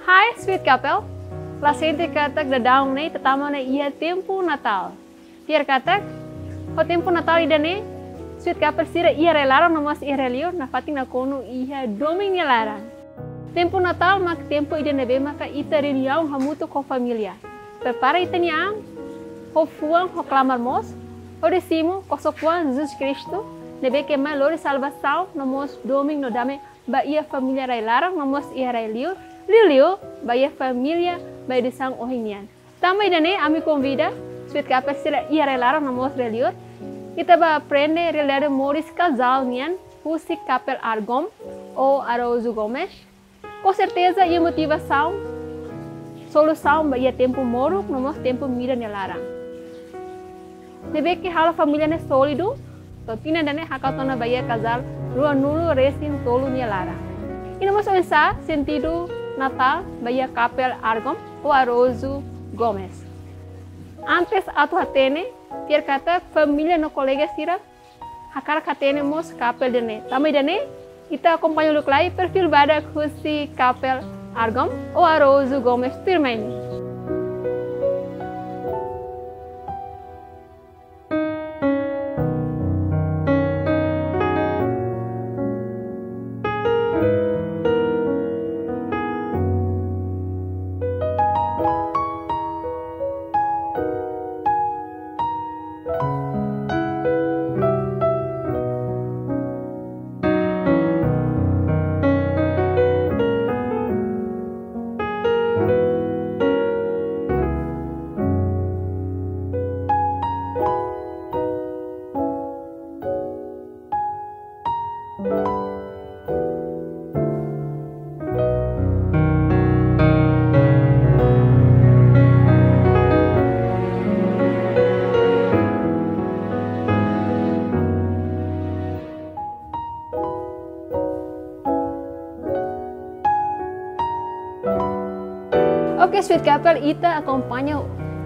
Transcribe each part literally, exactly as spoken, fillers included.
Hai, Sweet Couple. La sente katak daudaun ne'e ita tama ona iha tempu Natál. Fiar katak, ho tempu Natál ida-ne'e, Sweet Couple sira iha rai-laran no mós iha rai-liur, nafatin nakonu iha domin nia laran. Tempu Natál mak tempu ida ne'ebé maka ita reuniaun hamutuk ho família. Prepara ita-nia an, ho fuan, ho klamar mós, hodi simu kosok-oan Jesus Kristu, ne'ebé ke mai lori salvasaun no mós domin no dame ba iha família rai-laran no mós iha rai-liur, liuliu ba iha família ba edisaun ohin nian. Tanba ida-ne'e ami konvida Sweet Couple sira iha rai-laran no mós rai-liur, ita bá aprende realidade moris kazál nian husi Kapel Argon ou Araújo Gomes. Ho serteza iha motivasaun, solusaun ba iha tempu moruk no mós tempu midar nia laran. Ne'ebé ke halo família ne'e sólidu, to'o tinan ida-ne'e hakat ona ba iha kazál ruanulu-resin-tolu nia laran. I no mós oinsá sentidu Natál ba iha Kapel Argon ou Araújo Gomes. Antes atu hatene, fiar katak família no kolega sira hakarak hatene mós kapel ida-ne'e. Tanba ida-ne'e, ita akompaña uluk lai perfil badak husi Kapel Argon ou Araújo Gomes tuirmai ne'e. Oke, Sweet Couple, ita akompaña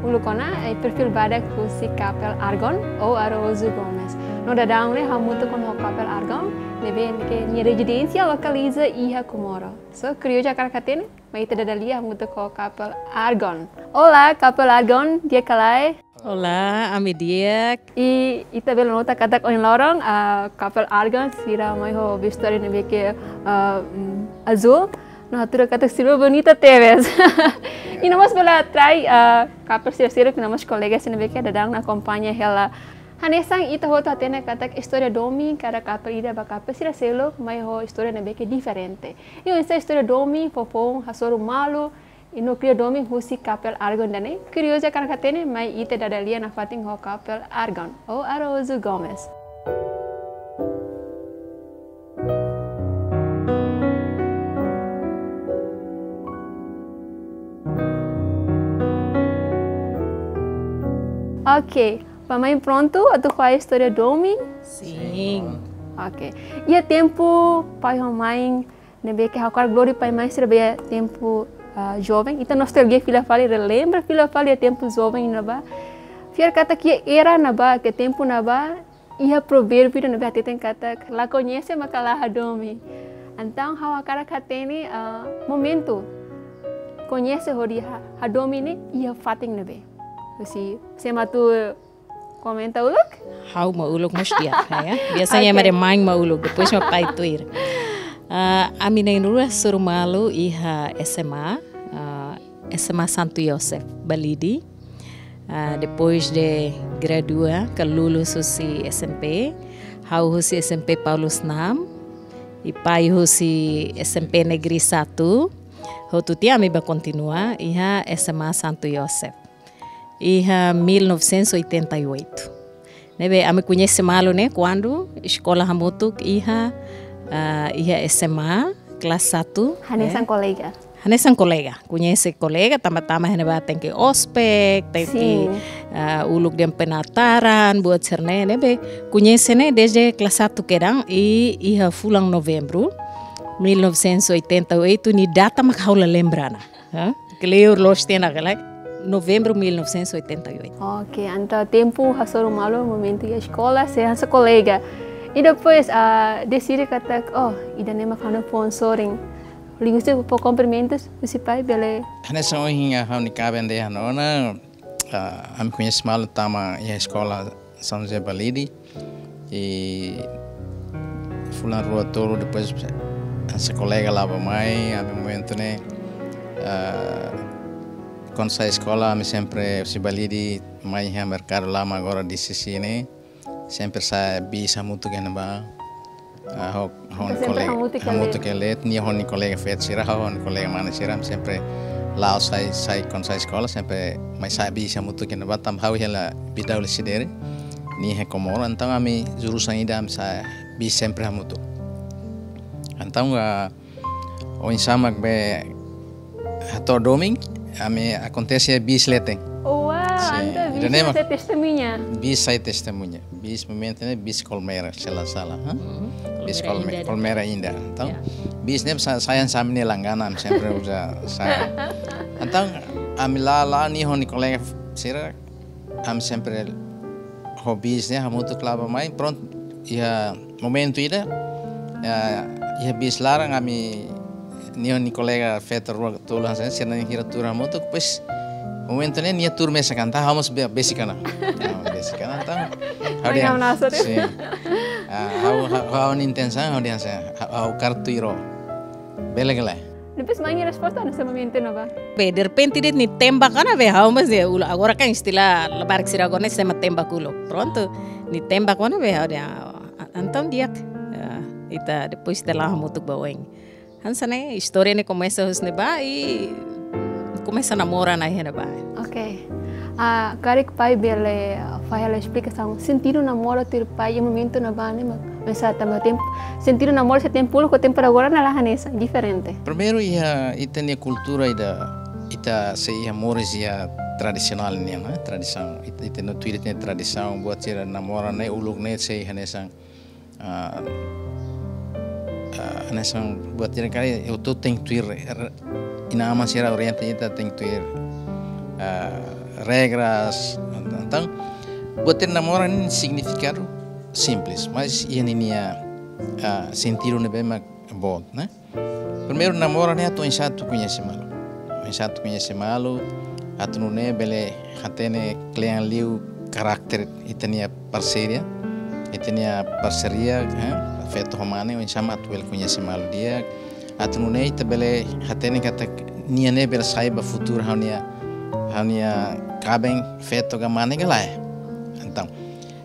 uluk ona, eh, perfil badak husi Kapel Argon ou Araújo Gomes. No daudaun ne'e hamutuk ona ho Kapel Argon, ne'ebé ke nia rezidénsia lokaliza iha Comoro. So, kuriozu hakarak hatene, mai ita dada lia hamutuk ho Kapel Argon. Olá, Kapel Argon, di'ak ka lae? Olá, ami di'ak. I ita bele nota katak ohin loron, ah, Kapel Argon sira mai ho vestuáriu ne'ebé ke, ah, mm, azúl. No hatudu katak sira bonita tebes. I no mós bele atrai, ah, kapel sira seluk, no mós kolega sira ne'ebé ke daudaun akompaña hela. Hanesan ita hotu hatene katak istória domin kada kapel ida ba kapel sira seluk mai ho istória ne'ebé ke diferente. I oinsá istória domin foufoun hasoru malu, i no kria domin husi Kapel Argon ida-ne'e? Kuriozu hakarak hatene, mai ita dada lia nafatin ho Kapel Argon ou Araújo Gomes. Oke, bá mai prontu atu ko'alia istória domin? Sin. Oke. Iha tempu pai ho mãe, ne'ebé ke ha'u hakarak lori pai mãe sira ba iha tempu, ah, joven. Ita nostalgia fila fali, relembra fila fali iha tempu joven ne'ebá. Fiar katak iha era ne'ebá, ke tempu ne'ebá, iha provérbiu ida ne'ebé hateten katak la koñese maka la hadomi. Entaun ha'u hakarak hatene, ah, momentu koñese hodi ha-, hadomi ne'e iha fatin ne'ebé. Husi, sé mak atu komenta uluk? Ha'u mak uluk mós di'ak, ya. Biasanya Oke. ema mãe mak uluk, depois mak pai tuir. Ah, ami na'in-rua hasoru malu iha S M A, ah, S M A Santo Yosef, Balide. Ah, depois de gradua, ka lulus husi S M P, ha'u husi S M P Paulus Nam, i pai husi S M P Negeri Satu, hotu tiha ami bá kontinua iha S M A Santo Yosef. Iha mil novecentos e oitenta e oito. Ne'ebé ami koñese malu ne'e kuandu eskola hamutuk iha, ah, iha S M A, kelas satu, Hanesan eh. kolega. Hanesan kolega. Koñese kolega, tanba-tanba iha ne'ebá tenke ospek, tenke, Sin. ah, uluk dehan penataran, buat sira-ne'e, ne'ebé koñese ne'e dezde kelas satu kedan, i iha fulan Novembru mil novecentos e oitenta e oito, nia data mak ha'u la lembra ona. Hã? Kleur loos tiha ona ka lae? Novembru mil novecentos e oitenta e oito. Ok, entaun tempu hasoru malu momentu iha eskola, sei hanesan kolega. I depois, ah, deside katak, oh, ida-ne'e mak ha'u-nia fuan sorin. Linguístika ho kumprimentus, husi pai bele. Hanesan ohin ha'u-nia kaben dehan ona, ah, ami koñese malu tama iha eskola São José Balide. I fulan rua tolu depois, hanesan kolega la'o bá-mai, ami momentu ne'e, ah, kuandu sai eskola, ami sempre husi Balide mai iha merkadu lama agora D C C ne'e, sempre sai bis hamutuk iha ne'ebá. Ah, ho, ho Entaun sempre kolega hamutuk iha hamutuk iha Leet. Leet, nia ho nia kolega feto sira, ho nia kolega mane sira, sempre la'o sai, sai kuandu sai eskola, sempre mai sai bis hamutuk iha ne'ebá, tanba ha'u hela Bidau Lecidere, nia iha Comoro, entaun ami jurusan ida, ami sai bis sempre hamutuk. Entaun, ah, oinsá mak be hato'o domin, ami akontese bis leten. Wah, Sin, entaun ida-ne'e bis mak sai testemuña. Bis sai testemuña. Bis momentu ne'e bis Colmera, se la sala, ha? Mhm. Bis Colmera Colme-, indah. Colmera indah. Entaun, Ya. bis ne'e sa-, sai hanesan ami-nia langganan, sempre uza sai. Entaun, ami la'o, la'o nia ho nia kolega sira, ami sempre ho bis ne'e hamutuk la'o bá-mai, prontu, iha momentu ida, ya, iha bis laran ami nia ho nia kolega feto rua tolu hanesan, sira na'in hira tuur hamutuk, depois momentu ne'e nia tuur mesak, entaun ha'u mós be-, besik ona. Ha'u besik ona, entaun. Ha'u Mai dehan, ha'u nasa tu. Sin. Ah, ha'u, ha'u, ha'u-nia intensaun, ha'u dehan hanesan, ha'u, ha'u hakarak tuir ó. Bele ka lae? Depois mai nia resposta hanesan momentu ne'ebá. Be, derrepente de'it nia tembak ona be, ha'u mós dehan uluk, agora kan istilah labarik sira agora ne'e sema tembak uluk. Prontu, nia tembak ona be, ha'u dehan, ah, entaun di'ak, ah, ita depois ita la'o hamutuk ba oin. Hanesan ne'e, istória ne'e komesa husi ne'ebá i komesa namora ona iha ne'ebá. Ok. Ah, karik pai bele, ah, fó hela esplikasaun sentidu namora tuir pai iha momentu ne'ebá ne'e, ma-, mesa tanba tempu, sentidu namora iha tempu uluk ho tempu agora ne'e la hanesan, diferente. Primeiru iha ita-nia kultura ida, ita sei iha moris iha tradisionál nian, eh, tradisaun. Ita, ita no tuir ita-nia tradisaun, buat sira namora ne'e uluk ne'e sei hanesan ah, ah, hanesan buat sira karik, ita tenke tuir, r-, inan-aman sira orienta ita tenke tuir, ah, regras, entaun, buat sira namora ne'e signifikadu simples, mas iha ninia, ah, sentidu ne'ebé mak boot, ne'e? Primeiru namora ne'e atu oinsá atu koñese malu. Oinsá atu koñese malu, atu nune'e bele hatene kle'an liu karakter ita-nia parseria, ita-nia parseria, eh, feto ho mane, oinsá mak atu bele koñese malu di'ak. Atu nune'e ita bele hatene katak nia ne'e bele sai ba futuru ha'u-nia, ha'u-nia kaben feto ka mane ka lae. Entaun,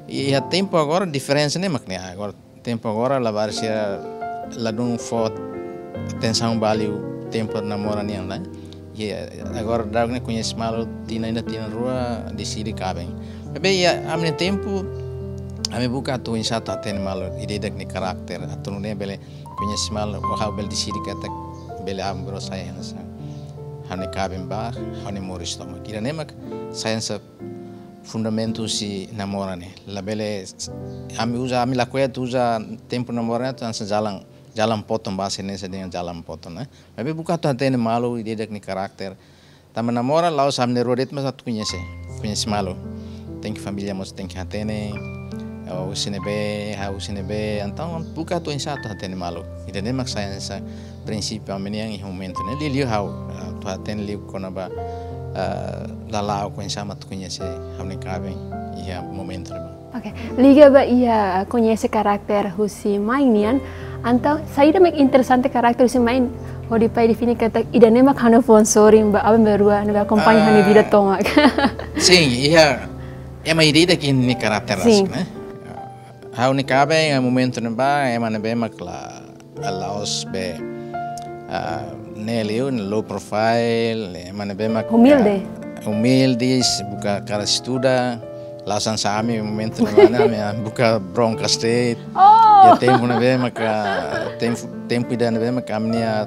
iha tempu agora diferensa ne'e mak ne'e agora. Tempu agora labarik sira ladún fó atensaun ba liu tempu namora nian, ne'e? I agora daudaun ne'e koñese malu tinan ida, tinan rua deside kaben. Maibé iha ami-nia tempu, ami buka atu oinsá atu hatene malu ida-idak nia karakter, atu nune'e bele koñese malu, ha'u bele deside katak bele aban-bainrua sai hanesan ha'u-nia kaben ba, ha'u-nia moris tomak. Ida-ne'e mak sai hanesan fundamentu husi namora ne'e. Labele s-, ami uza, ami lakohi atu uza tempu namora ne'e atu hanesan jalan, jalan potong, bahasa Indonesia dengan jalan potong, ne'e. Maibé buka atu hatene malu ida-idak nia karakter. Tanba namora la'ós ami na'in-rua de'it mak atu koñese, koñese malu. Tenke família mós tenke hatene, ó husi ne'ebé, ha'u husi ne'ebé, entaun buka atu oinsá atu hatene malu. Ida-ne'e mak sai hanesan prinsípiu ami-nian iha momentu ne'e. Liuliu ha'u, ah, atu hatene liu kona-ba, ah, lala'ok oinsá mak atu koñese ha'u-nia kaben iha momentu ne'ebá. Ok, liga ba iha, ah, koñese karakter husi mai nian, entaun saida mak interesante karakter husi mai, hodi pai define katak ida-ne'e mak ha'u-nia fuan sorin ba aban-bainrua ne'ebé akompaña ha'u-nia vida tomak. Sin, iha ema ida-idak nia karakter Sin. rasik, ne'e? Ha'u-nia kaben iha momentu ne'ebá, ema ne'ebé mak la, la'ós be, ah, ne'e liu, low profile, ema ne'ebé mak, Humilde. ah, umildes, buka hakarak estuda, la'ós hanesan ami momentu ne'ebá ne'e, ami, ah, buka bronka de'it. Oh! Iha tempu ne'ebé maka, tempu, tempu ida ne'ebé maka ami-nia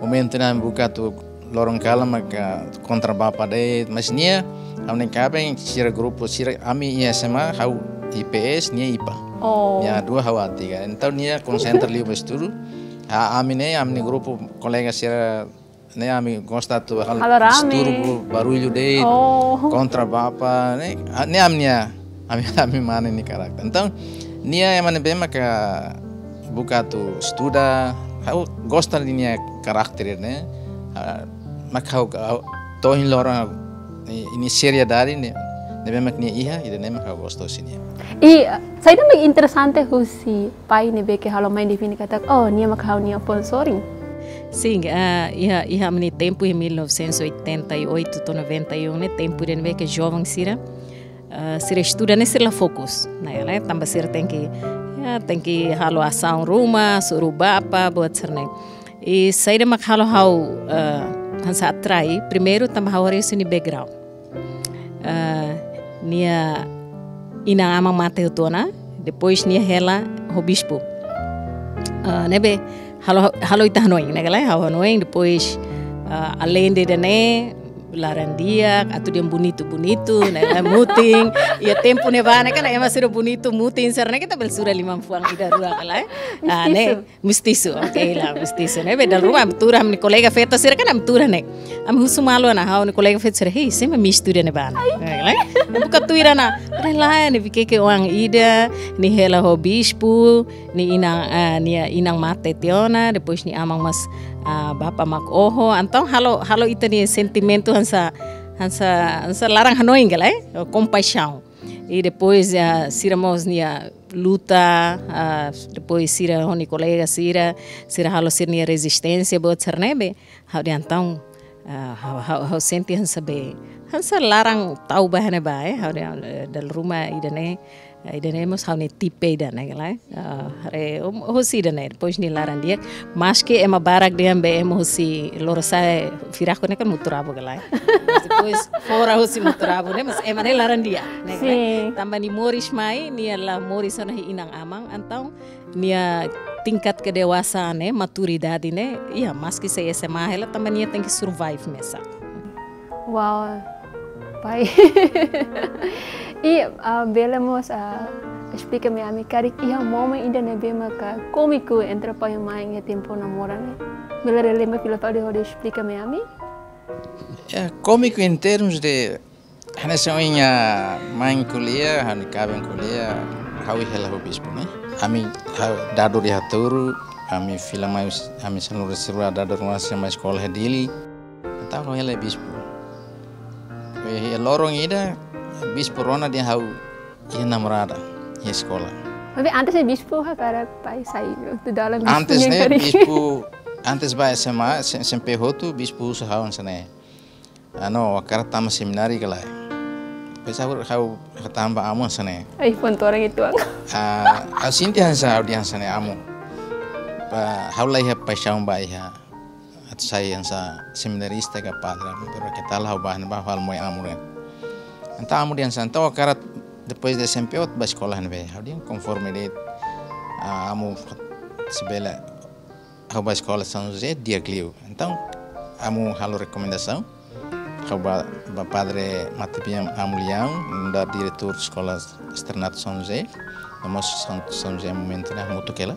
momentu ne'e ami buka atu loron kalan maka kontra bapa de'it, mas nia, ha'u-nia kaben sira grupu sira, ami iha S M A, ha'u I P S, nia I P A. Oh. Nia A dua, ha'u A tiga. Entaun nia konsentra liu ba estudu. Ha, ami ne'e, ami-nia grupu kolega sira ne'e ami gosta atu halo Halo rame. Disturbu, barullu de'it, Oh. Kontra bapa, ne'e, ah, ne'e ami-nia, ami, ami mane nia karakter. Entaun, nia ema ne'ebé maka buka atu estuda, ha'u gosta nia karakter ne'e, ah, mak ha'u, ha'u to'o ohin loron, eh, nia seriedade ne'e, ne'ebé mak nia iha, ida-ne'e mak ha'u gosta husi nia. I, saida mak interesante husi pai ne'ebé ke halo mai define katak, oh, nia mak ha'u-nia fuan sorin. Sin, ah, iha, iha ami-nia tempu, iha mil novecentos e oitenta e oito to'o noventa e um ne'e, tempu ida ne'ebé ke joven sira, ah, sira estuda ne'e sira la fokus, ne'e, ne'e, tanba sira tenke, ya, tenke halo asaun ruma, suru bapa, buat sira-ne'e. I saida mak halo ha'u, ah, hanesan atrai, primeiru tanba ha'u haree husi nia background. Ah, nia inan-aman mate hotu ona, depois nia hela ho bispu. Ah, ne'ebé halo, halo ita hanoin, ne'e ka lae, ha'u hanoin, depois, ah, alende ida-ne'e, laran di'ak, atu dehan bonitu-bonitu, ne'e, mutin, iha tempu ne'ebá ne'e kan, ema sira bonitu, mutin, sira-ne'e ita bele sura liman fuan ida rua ka lae. Ah, ne'e, Mistisu. Mistisu, oke lah, mistisu. Ne'ebé dala ruma ami tuur, ami-nia kolega feto sira kan ami tuur ne'e. Ami husu malu ona ha'u-nia kolega feto sira, hei, sé mak mistisu ida-ne'ebá ne'e. Ne'e ka lae. Buka tuir ona, lae, lae, ne'e bikeke oan ida, nia hela ho bispu, nia inan, ah, nia inan mate tiha ona, depois nia aman mós, ah, bapa mak oho. Entaun halo, halo ita-nia sentimentu hanesan, hanesan, hanesan laran hanoin ka lae, kompaixaun. I depois, ah, sira mós nia luta, ah, depois sira ho nia kolega sira, sira halo sira-nia rezisténsia buat sira-ne'ebé. Ha'u dehan entaun, ah, ha'u, ha'u, ha'u sente hanesan be, hanesan laran tau ba ne'ebá, eh. Ha'u dehan, eh, dala ruma ida-ne'e, ida-ne'e mós ha'u-nia tipe ida-ne'e ka lae. Ah, haree, um, husi ida-ne'e, depois nia laran di'ak. Maski ema barak dehan be ema husi Lorosa'e Firaku ne'e kan Muturabo ka lae. Mas depois fora husi Muturabo ne'e, mas ema ne'e laran di'ak, ne'e ka lae. Sin. Tanba nia moris mai, nia la moris ona iha inan-aman, entaun nia tingkat kedewasaan ne'e, maturidade ne'e, ya, maski sei S M A hela, tanba nia tenke survive mesak. Wow, pai. I, ah, bele mós, ah, esplika mai ami karik iha momen ida ne'ebé maka kómiku entre pai ho mãe iha tempu namora ne'e. Bele relembra fila fali hodi esplika mai ami? Ya, kómiku em termos de, hanesan ohin ha'u-nia mãe ko'alia, ha'u-nia kaben ko'alia, ha'u hela ho bispu ne'e. Ami, ha'u dadur iha Touro, ami fila mai, ami sanulu-resin-rua dadur mai, sira mai eskola iha Dili. Entaun ha'u hela bispu. Eh, loron ida, bispu rona dehan ha'u iha namorada, iha eskola. Tapi antes ne'e bispu hakarak pai sai, tu dalam bispu Antes yang ne'e, karik. Bispu, antes ba S M A, S-, S M P hotu, bispu husu ha'u hanesan ne'e. Anu, hakarak tama semináriu ka lae. Depois ha'u, ha'u hatán ba amu hanesan ne'e. Ai, ponto orang itu ang. Ah, ha'u sente hanesan, ha'u dehan hanesan ne'e amu. Ba, ha'u la iha paixaun ba iha atu sai hanesan seminarista ka padre, pero keta halo ha'u ba, ba ha'u halo moe amu ne'e. Entaun amu dehan hanesan, entaun hakarak depois de S M P ha'u ba eskola ne'ebé. Ha'u dehan konforme de'it, ah, amu se bele ha'u ba eskola São José, di'ak liu. Entaun amu halo rekomendasaun. Ha'u ba, ba padre Matibian Amulian, nu'udar diretór eskola Externato São José. No mós São, São José momentu ne'e hamutuk hela.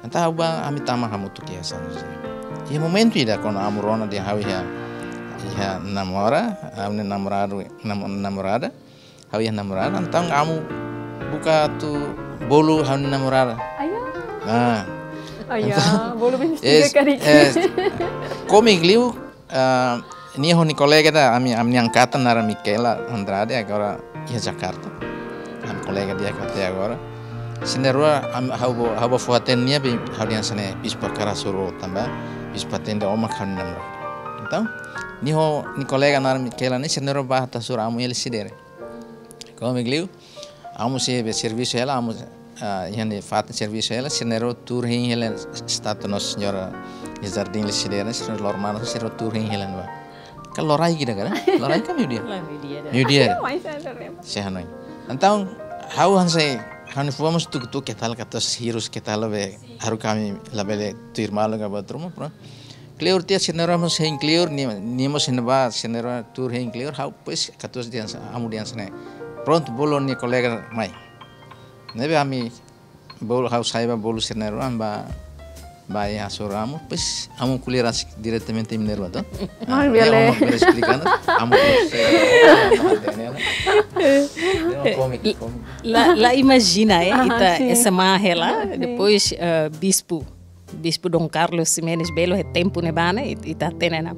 Entaun ha'u ba, ami tama hamutuk iha São José. Iha momentu ida kuandu amu rona dehan ha'u iha, iha namora, ha'u-nia namoradu, nam-, namorada, ha'u iha namorada, entaun amu buka atu bolu ha'u-nia namorada. Aya. Ah, Aya, entaun, bolu bem es, karik. Es, kómiku liu, ah, nia ho nia kolega ida, ami, ami-nia angkatan naran Micaela Andrade, agora iha Jakarta. Ami kolega di'ak até agora. Sira na'in-rua, ami, ha'u bá, ha'u bá fó-hatene nia be, ha'u dehan hanesan ne'e, bispu hakarak hasoru tanba bispu hatene ó mak ha'u-nia namorada. Entaun, nia ho nia kolega naran Micaela ne'e, sira na'in-rua bá hasoru amu iha Lecidere. Kómiku liu, amu sei be servisu hela, amu, ah, iha nia fatin servisu hela, sira na'in-rua tuur hein hela estátua Nossa Senhora de Jardim Lecidere, sira loromadu, sira tuur hein hela ne'ebá. Ka loraik ida ka lae? Loraik ka meiudia? Lae, meiudia ida. Meiudia ida. Mais ada rem. Sei hanoin. Entaun, ha'u hanesan, ha'u-nia fuan mós tuku-tuku keta halo, katuas hirus keta halo be, haruka ami labele tuir malu ka buat ruma, pronto. Kleur tiha sira na'in-rua mós hein kleur, nia, nia mós hein ba, sira na'in-rua tuur hein kleur, ha'u depois katuas dehan hanesan, amu dehan hanesan ne'e. Pronto, bolu nia kolega mai. Ne'ebé ami bolu, ha'u sai bá bolu sira na'in-rua, ami bá Ba iha hasoru Amu, depois Amu ko'alia rasik diretamente iha Mineirua, to? Ah, bele. Amu bele esplika ona, Amu bele esplika ona. Ne'e kómiku, kómiku. La, la imajina, eh, ita S M A hela, depois, eh, bispu, bispu Dom Carlos Ximenes Belo, iha tempu ne'ebá ne'e, it-, ita hatene ona.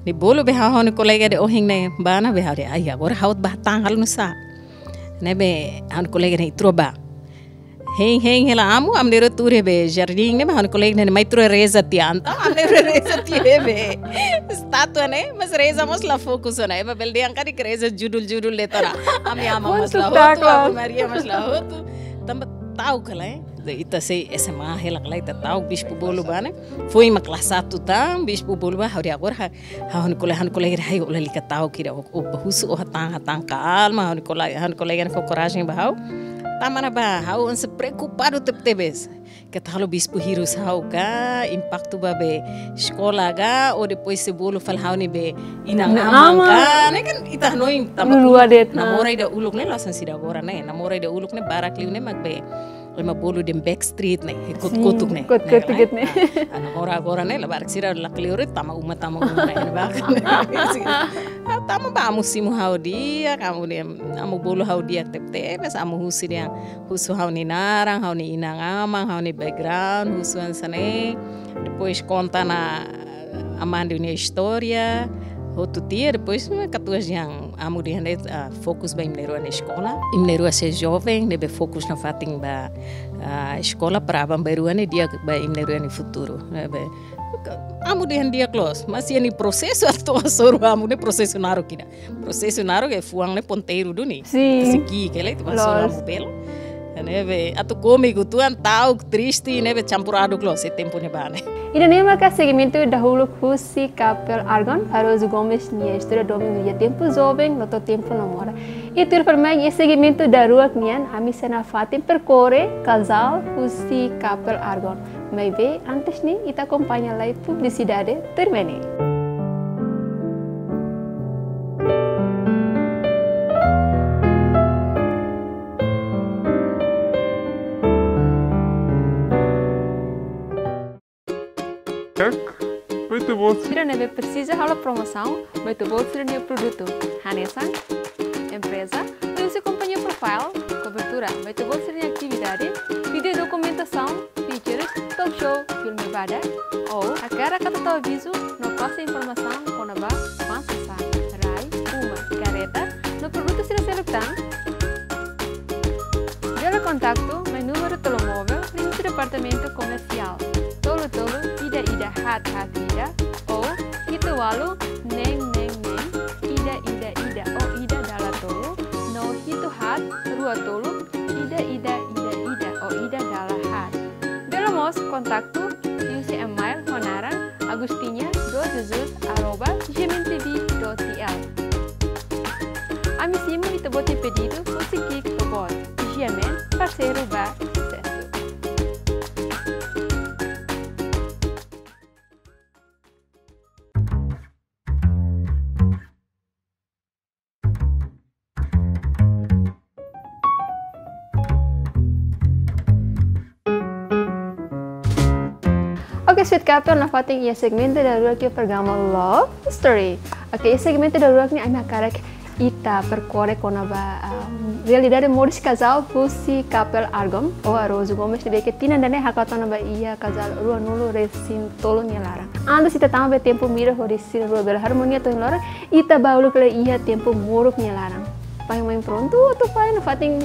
Nia bolu ba ha'u-nia kolega de'it ohin ne'e, ba ona ba ha'u dehan, ai, agora ha'u bá tan halo nusá. Ne'ebé ha'u-nia kolega dehan ita rua bá. Hein, hein hela Amu, Amu nia rua tuur iha be jardín ne'ebá, ha'u-nia kolega dehan mai ita rua reza tiha. Entaun Amu nia rua reza tiha iha be estátua ne'e, mas reza mós la fokus ona. Ema bele dehan karik reza judul-judul de'it ona. Ami Ama mós la hotu, Ave Maria mós la hotu. Tanba ta'uk ka lae. Ita sei S M A hela ka lae, ita ta'uk bispu bolu ba ne'e. Foin mak kelas satu tan, bispu bolu ba, ha'u dehan agora ha-, ha'u-nia kolega, ha'u-nia kolega dehan, ai, ó lalika ta'uk ida, ó, ó husu ó hatán, hatán kalma, ha'u-nia kolega, ha'u-nia kolega ne'e fó korajen ba ha'u. Tama ona ba, ha'u hanesan preokupadu tebetebes. Keta halo bispu hirus ha'u ka, impaktu ba be eskola ka, ou depois sei bolu fali ha'u-nia be inan-aman ka. Ne'e kan ita hanoin tanba uluk de'it, namora ida uluk ne'e la'ós hanesan ida agora ne'e. Namora ida uluk ne'e barak liu ne'e mak be ema bolu dehan backstreet ne'e, kotuk-kotuk ne'e. Kotuk-kotuk ne'e. Ah, namora agora ne'e, labarik sira lakleur tama uma, tama uma ne'e, ne'e barak. Ah, tama ba Amu simu ha'u di'ak, Amu dehan, Amu bolu ha'u di'ak tebetebes, Amu husu dehan, husu ha'u-nia naran, ha'u-nia inan-aman, ha'u-nia background, husu hanesan ne'e. Depois konta ona Amu nia istória, hotu tiha, depois, eh, katuas dehan Amu dehan de'it, ah, fokus ba imi na'in-rua nia eskola. Imi na'in-rua sei joven, ne'ebé fokus nafatin ba, ah, eskola para aban-bainrua ne'e di'ak ba imi na'in-rua nia futuru. Ne'ebé, Amu dehan di'ak loos, mas iha nia prosesu atu hasoru Amu ne'e prosesu naruk ida. Prosesu naruk, eh, fuan ne'e ponteiru duni. Sin. Ita sei ki'ik hela, ita bá hasoru Amu belo. Ne'ebé, atu kómiku uitoan, ta'uk, triste, ne'ebé campur aduk loos iha tempu ne'ebá ne'e. Ida-ne'e maka segmentu dahuluk husi Kapel Argon, Arosu Gomes nia istória domin husi tempu joven, no to'o tempu namora. I tuir permain iha segmentu daruak nian, ami sei nafatin perkorre kazál husi Kapel Argon. Maibé, antes ne'e, ita akompaña lai publisidade tuirmai ne'e. Ek, Maitebol sira ne'ebé presiza halo promosaun, Maitebol sira-nia produtu. Hanesan, empreza, liuhusi kompañia profile, kobertura, Maitebol sira-nia atividade, vídeo dokumentasaun, features, talk show, filme badak, ou hakarak atu tau avizu, no pasa informasaun kona-ba fa'an sasán, rai, uma, karreta, no produtu sira seluk tan, bele kontaktu mai númeru telemóvel liuhusi departamentu komersiál, tolu tolu ida ida haat haat ida, ou hitu ualu neen neen neen ida ida ida ou ida dala tolu, no hitu haat rua tolu ida ida ida ida ou ida dala haat. Bele mós kontaktu liuhusi email ho naran agustinha dos jesus arroba gmtv dot tl. Ami simu ita-boot nia pedidu husi Kick Robot, GMN, parseiru ba susesu. Oke, Sweet Kapel, nafatin iha segmentu daruak iha programa Love Story. Oke, iha segmentu daruak ne'e ami hakarak ita perkorre kona-ba, ah, realidade moris kazál husi Kapel Argon ou Arosu Gomes ne'ebé ke tinan ida-ne'e hakat ona ba iha kazál ruanulu-resin-tolu nia laran. Antes ita tama ba tempu mira hodi sira rua bele harmonia to'o ohin loron, ita bá uluk lai iha tempu moruk nia laran. Pai-main prontu atu fahe nafatin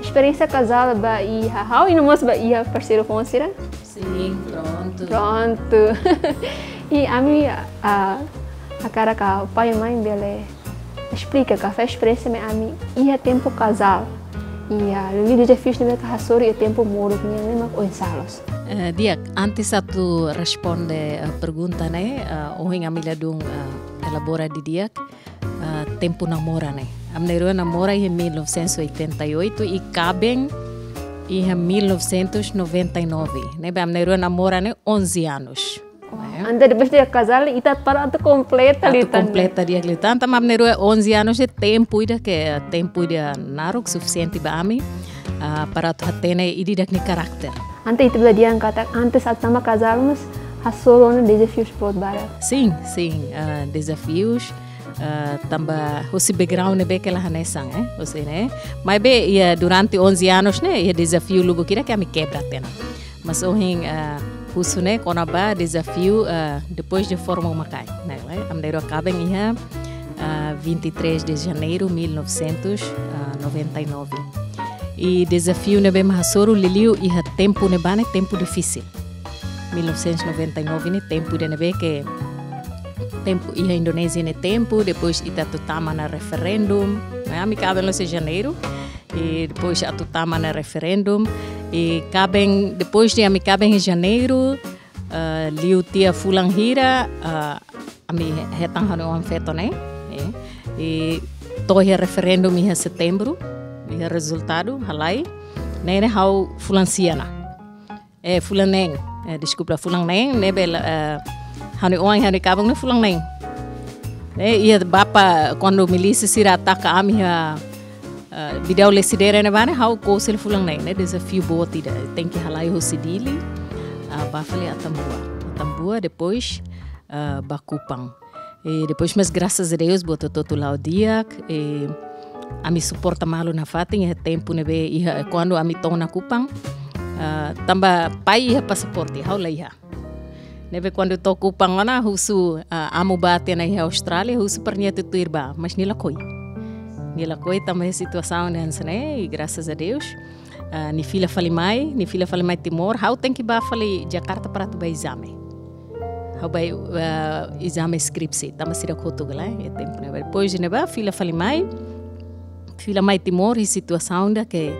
esperiénsia kazál ba iha ha'u i no mós ba iha parseiru foun sira? Sin, prontu. Prontu. I ami, ah, hakarak pai-main bele esplika ka fahe esperiénsia mai ami iha tempu kazál. Iha, liuliu dezafius ne'ebé ke hasoru iha tempu moruk nian ne'e mak oinsá loos? Eh, di'ak, antes atu responde, eh, pergunta ne'e, eh, ohin ami ladún, eh, elabora didi'ak, eh, tempu namora ne'e. Ami na'in-rua namora iha mil novecentos e oitenta e oito i kaben iha mil novecentos e noventa e nove. Ne'ebé ami na'in-rua namora ne'e onze anos. Oh, entaun depois de kazál, ita para atu kompleta liután. Atu kompleta di'ak liután, tanba ami na'in-rua onze anos ne'e tempu ida ke, tempu ida naruk sufisiente ba ami. ah, para atu hatene ida-idak nia karakter. Entaun ita bele dehan katak antes atu tama kazál mós hasoru ona dezafius boot barak. Sin, sin, ah, dezafius, ah, tanba husi background ne'ebé ke la hanesan, eh, husi ne'e. Maibé iha durante onze anos ne'e, iha dezafiu lubuk ida ke ami kebra tiha ona. Mas ohin, ah, husu ne'e kona-ba dezafiu, ah, depois de forma uma cai, ne'e, eh, ami dero kaben iha, ah, vinte e três de janeiro mil novecentos e noventa e nove. I dezafiu ne'ebé mak hasoru liuliu iha tempu ne'ebá ne'e tempu difisil. Mil novecentos e noventa e nove ne'e tempu ida ne'ebé ke tempu iha Indonézia ne'e tempu, depois ita atu tama ona referendum. Ne'e, ami kaben loos iha Janeiru, i depois atu tama ona referendum. I kaben, depois de ami kaben iha Janeiru, ah, liu tiha fulan hira, ah, ami hetan ha'u-nia oan-feto ne'e, eh, i to'o iha referendum iha Setembru, iha rezultadu, halai, ne'e, ne'e ha'u fulan sia ona. Eh, fulan neen, eh, deskulpa, fulan neen, ne'ebé, eh, ha'u-nia oan, ha'u-nia kaben ne'e fulan neen. Eh, iha bapa, kuandu milísia sira ataka ami iha, eh, Bidau Lecidere ne'ebá ne'e, ha'u kose hela fulan neen, ne'e dezafiu boot ida. Tenke halai husi Dili, ah, bá fali Atambua. Atambua, depois, ah, bá Kupang. I depois, mas grasas a Deus, buat hotu-hotu la'o di'ak, i ami suporta malu nafatin, iha tempu ne'ebé, iha, kuandu ami to'o ona Kupang, ah, tanba pai iha pasaporte, ha'u la iha. Ne'ebé kuandu to'o Kupang ona husu, ah, amu bá tiha ona iha Austrália, husu para nia atu tuir bá, mas nia lakohi. Nia lakohi tanba situasaun hanesan ne'e, i grasas a Deus, ah, nia fila fali mai, nia fila fali mai Timor, ha'u tenke bá fali Jakarta para atu bá ezame. Ha'u bá, ah, ezame skripsi, tanba sira kotuk lai, iha tempu ne'ebá. Depois ne'ebá, fila fali mai, fila mai Timor, i situasaun ida ke,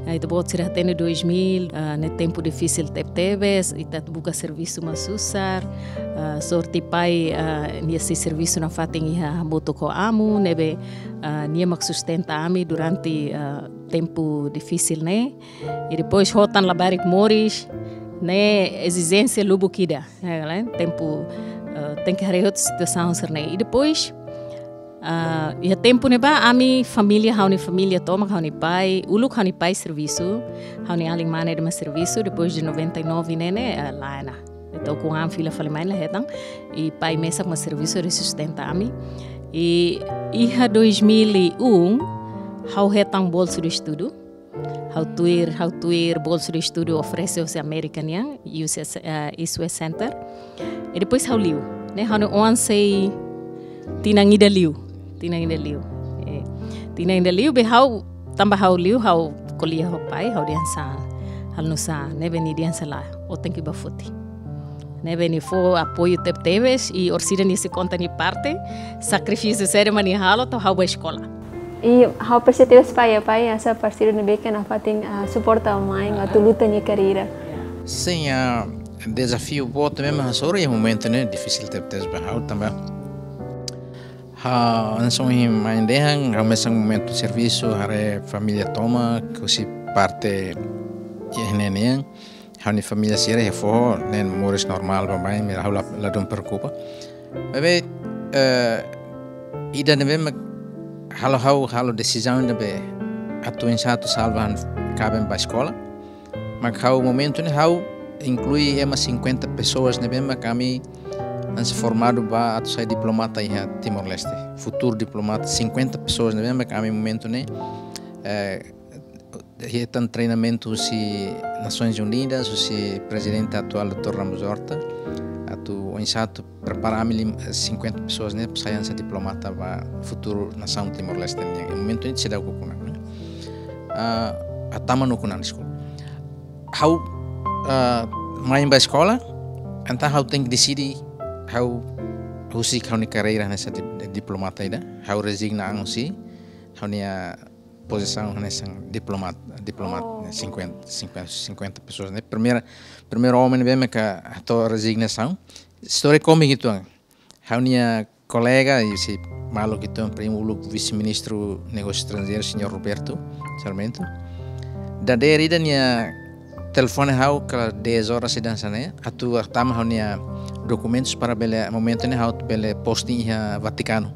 eh, ita-boot sira hatene dois mil, ah, ne'e tempu difisil tebetebes, ita buka servisu mak susar, ah, sorte pai, ah, nia sei servisu nafatin iha hamutuk ho amu, ne'ebé, ah, nia mak sustenta ami durante, ah, tempu difisil ne'e. I depois ho tan labarik moris, ne'e ezijénsia lubuk ida, ne'e, tempu, eh, tenke haree hotu situasaun sira-ne'e. I depois, ah, iha tempu ne'ebá, ami família, ha'u-nia família tomak, ha'u-nia pai, uluk ha'u-nia pai servisu, ha'u-nia alin mane ida mak servisu, depois de noventa e nove ne'e, eh, la'o ona. Entaun, ukun-an fila fali mai la hetan, i pai mesak mak servisu hodi sustenta ami. I iha dois mil e um, ha'u hetan bolsa de estudu. Ha'u tuir, ha'u tuir bolsa de estudu oferese husi Amérika nian, U S S, eh, East West Center. I depois ha'u liu, ne'e, ha'u-nia oan sei tinan ida liu, tinan ida liu. Eh, tinan ida liu, be ha'u, tanba ha'u liu, ha'u ko'alia ho pai, ha'u dehan sá, halo nu'usá, ne'ebé nia dehan sala, ó tenke bá foti. Ne'ebé nia fó apoiu tebetebes, i orsida nia sei konta nia parte, sakrifísiu saida mak nia halo, to'o ha'u bá eskola. I ha'u persebi tebes pai, ya, pai, hanesan parseiru ne'ebé ke nafatin, ah, suporta mai, atu luta nia karreira. Sin, ah, dezafiu boot ne'ebé mak hasoru iha momentu ne'e difisil tebetebes ba ha'u tanba. Ha'u, hanesan ohin mai dehan, ha'u mesak momentu servisu, haree família tomak, husi parte iha ne'e nian. Ha'u-nia família sira iha foho, ne'e moris normál baibain, maibé ha'u la, ladún preokupa. Maibé, eh, ida ne'ebé mak halo ha'u halo desizaun ne'ebé atu oinsá atu salva ha'u-nia kaben bá eskola. Mak ha'u momentu ne'e ha'u inklui ema cinquenta pessoas ne'ebé mak ami hanesan formadu ba atu sai diplomata iha Timor-Leste. Futuru diplomata, cinquenta pessoas ne'ebé mak ami momentu ne'e, eh, hetan treinamentu husi Nasoins Unidas, husi Prezidente atuál doutór Ramos Horta, atu oinsá atu prepara ami lim-, cinquenta pessoas ne'e sai hanesan diplomata ba futuru nasaun Timor-Leste nian. Momentu ne'e seidauk ukun-an, ne'e. Ah, ah, tama no ukun-an, deskulpa. Ha'u, ah, mai bá eskola, entaun ha'u tenke deside, ha'u husik ha'u-nia karreira hanesan di-, diplomata ida, ha'u rezigna an husi ha'u-nia pozisaun hanesan diplomat, diplomat, oh, ne'e, cinquenta, cinquenta, cinquenta pessoas, ne'e. Primeira, primeiru oan ne'ebé mak hato'o rezignasaun. Istória kómiku uitoan. Ha'u-nia kolega, i sei maluk uitoan, primu uluk Vise-Ministru Negósius Estranjeirus, señór Roberto Sarmento. Dadeer ida nia telefone ha'u kala dez horas ida hanesan ne'e, atu tama ha'u-nia dokumentus para bele, momentu ne'e ha'u bele posting iha Vatikanu.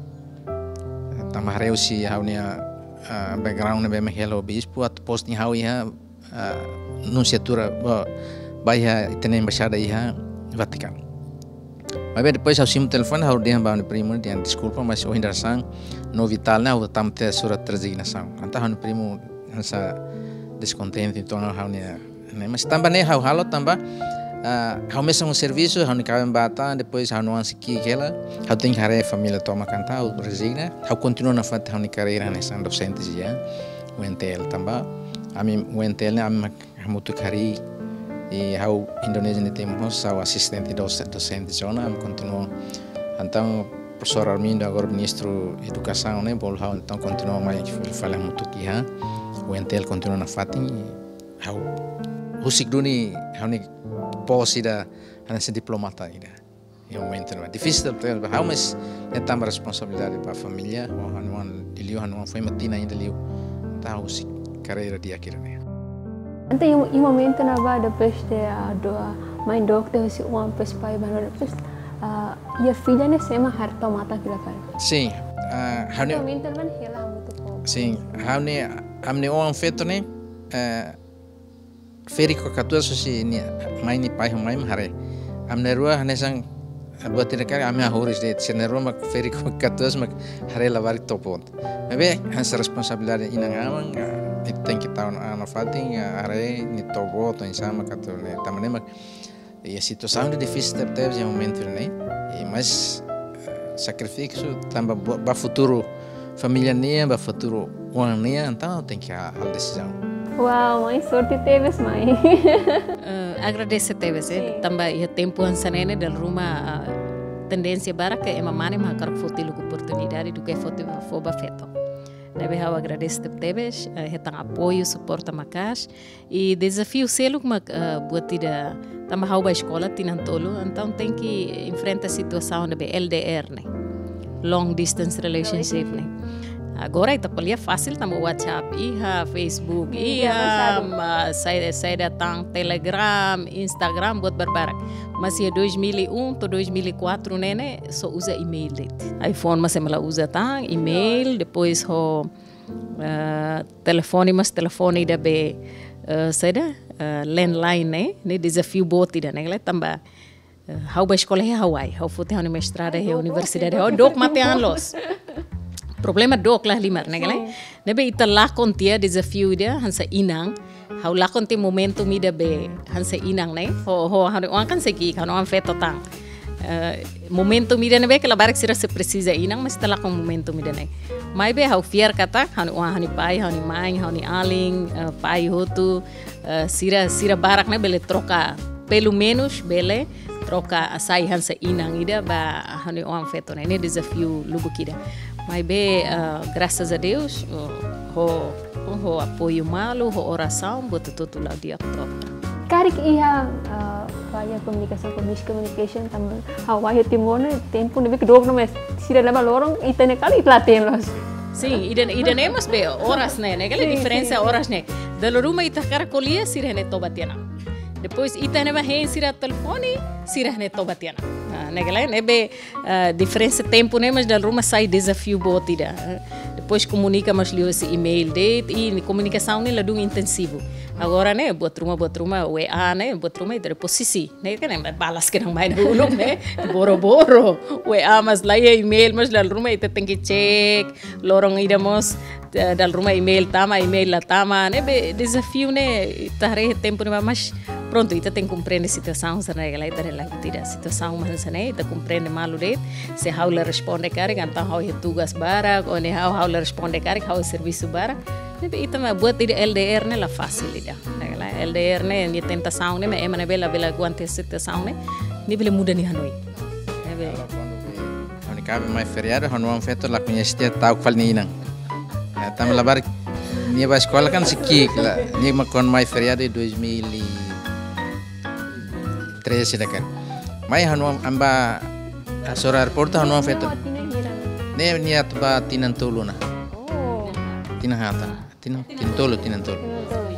Tanba haree husi ha'u-nia ah, background ne'ebé mak hela ho bispu, atu posting ha'u iha, ah, nunsiatura ba, ba iha ita-nia embaixada iha Vatikanu. Maibé depois ha'u simu telefone, ha'u dehan ba ha'u-nia primu, dehan deskulpa, mas ohin dadeer-saan no vital ne'e ha'u tama tiha surat rezignasaun. Entaun ha'u-nia primu hanesan deskontente, entaun ha'u-nia ne'e, mas tanba ne'e ha'u halo tanba, ah, ha'u mesak servisu, ha'u-nia kaben bata, depois ha'u-nia oan sei ki'ik hela, ha'u tenke haree família tomak, entaun ha'u rezigna, ha'u kontinua nafatin ha'u-nia karreira hanesan dosente iha U N T L tanba, ami U N T L ne'e ami mak hamutuk harii, i ha'u Indonézia nia tempu mós ha'u asistente dose-, dosente ona, ami kontinua. Entaun, profesór Armindo agora ministru edukasaun ne'e, bolu ha'u entaun kontinua mai fali hamutuk iha U N T L, kontinua nafatin, i ha'u husik duni ha'u-nia pós ida hanesan diplomata ida. Iha momentu ne'ebá difisil tebes ba ha'u, mas ne'e tanba responsabilidade ba família, ho ha'u-nia oan, liuliu ha'u-nia oan foin mak tinan ida liu. Entaun ha'u husik karreira di'ak ida-ne'e. Entaun iha, iha momentu ne'ebá depois de, ah, doa, mai dook tiha husi oan, depois pai ba, depois, ah, iha família ne'e sé mak haree to'o matan fila fali? Sin, ah, ha'u-nia, momentu ne'ebá hela hamutuk ho. Sin, ha'u-nia, ami-nia oan feto ne'e, eh, ferik ho katuas husi nia mãe, nia pai ho mai mak haree. Ami na'in-rua hanesan, buat ida karik ami hahú de'it, sira na'in-rua mak ferik ho katuas mak haree labarik to'o boot. Maibé hanesan responsabilidade inan-aman, ah, ita tenke tau ona nafatin, ah, haree nia to'o boot, oinsá mak atu ne'e, tanba ne'e mak, i situasaun ida difisil tebetebes iha momentu ne'e. I mas, eh, sakrifísiu tanba ba, ba futuru família nian, ba futuru oan nian, entaun tenke ha-, halo desizaun. Wow, mai sorte tebes, mai. Eh, agradese tebes, eh, sin, tanba iha tempu hanesan ne'e ne'e dala ruma, ah, tendénsia barak ke ema mane mak hakarak foti uluk oportunidade duké foti fó ba feto. Ne'ebé ha'u agradese tebetebes, eh, hetan apoiu, suporta maka'as. I dezafiu seluk mak, eh, buat ida tanba ha'u ba eskola tinan tolu, entaun tenke enfrenta situasaun ne'ebé L D R ne'e. Long distance relationship ne'e. Agora ita ko'alia fasil tanba WhatsApp iha, Facebook iha, avanzadu, ma, saida, saida tan, Telegram, Instagram, buat barbarak. Mas iha dois mil e um to'o dois mil e quatro ne'e ne'e só uza email de'it. iPhone mós ema la uza tan, email, depois ho, eh, telefone, mas telefone ida be, eh, saida, eh, landline ne'e, ne'e dezafiu boot ida ne'e, tanba, eh, ha'u ba eskola iha Hawaii, ha'u foti ha'u-nia mestradu iha universidade, ha'u dook matean loos. Problema dook la halimar ne'e, ne'ebé ita lakon tiha dezafiu ida hanesan inan, ha'u lakon tiha momentum ida be hanesan inan ne'e, ho, ho, ha'u-nia oan kan sei ki'ik, ha'u-nia oan feto tan. Eh, momentum ida ne'ebé ke labarik sira sei presiza inan, mas ita lakon momentum ida ne'e. Maibé ha'u fiar katak, ha'u-nia oan, ha'u-nia pai, ha'u-nia mãe, ha'u-nia alin, eh, pai hotu, eh, sira, sira barak ne'e bele troka, pelumenus bele troka hasai hanesan inan ida ba ha'u-nia oan feto ne'e, ne'e dezafiu lubuk ida. Maibé, eh, graças a Deus, eh, ho, ho apoiu malu, ho orasaun, buat hotu-hotu la'o di'ak to'o. Karik iha, eh, ba iha komunikasaun, miscommunication, tanba Hawaii ho Timor ne'e, tempu ne'ebé ke dook no mes, sira leba loron, ita-nia kali ita la hatene loos. Sin, ida, ida-ne'e mós be, oras ne'e, ne'e kala, sin, diferensa, sin, sin, oras ne'e. Dala ruma ita hakarak ko'alia, sira ne'e toba tiha ona. Depois ita ne'e ba hein sira telefone, sira ne'e toba tiha ona. Ah, ne'e kala, ne'ebé, ah, diferensa tempu ne'e, mas dala ruma sai dezafiu boot ida. Ah, depois komunika mós liuhusi email de'it, i komunikasaun ne'e ladún intensivu. Agora ne'e, buat ruma, buat ruma, W A ne'e, buat ruma, ita depois sisi, ne'e kan, ne'e balas kedas mai uluk ne'e, boro-boro. W A mós la iha, email mós dala ruma, ita tenke cek, loron ida mós, eh, dala ruma email tama, email la tama, ne'ebé dezafiu ne'e, ita haree tempu ne'ebá, mas prontu, ita tenke komprende situasaun, sira ne'e kala, ita haree la, ita situasaun mós hanesan ne'e, ita komprende malu de'it, se ha'u la responde karik, entaun ha'u iha tugas barak, ou ne'e ha'u, ha'u la responde karik, ha'u servisu barak. Ne'ebé ita mak buat ida L D R ne'e la fasil ida. Ne'e kala, L D R ne'e, nia tentasaun ne'e, ema ne'ebé labele aguenta situasaun ne'e, nia bele muda nia hanoin. Ne'ebé. Ha'u-nia kaben mai feriadu, ha'u-nia oan feto la koñese tiha ta'uk fali nia inan. Eh, tanba labarik, nia ba eskola kan sei ki'ik la, nia mak kuandu mai feriadu dois mil e treze ida kan. Mai ha'u-nia oan, ami ba hasoru aeroportu, ha'u-nia oan feto. Tinan hira? Ne'e nia atu ba tinan tolu ona. Oh. Tinan haat ona. Tinan, tinan tolu, tinan tolu. Tinan tolu.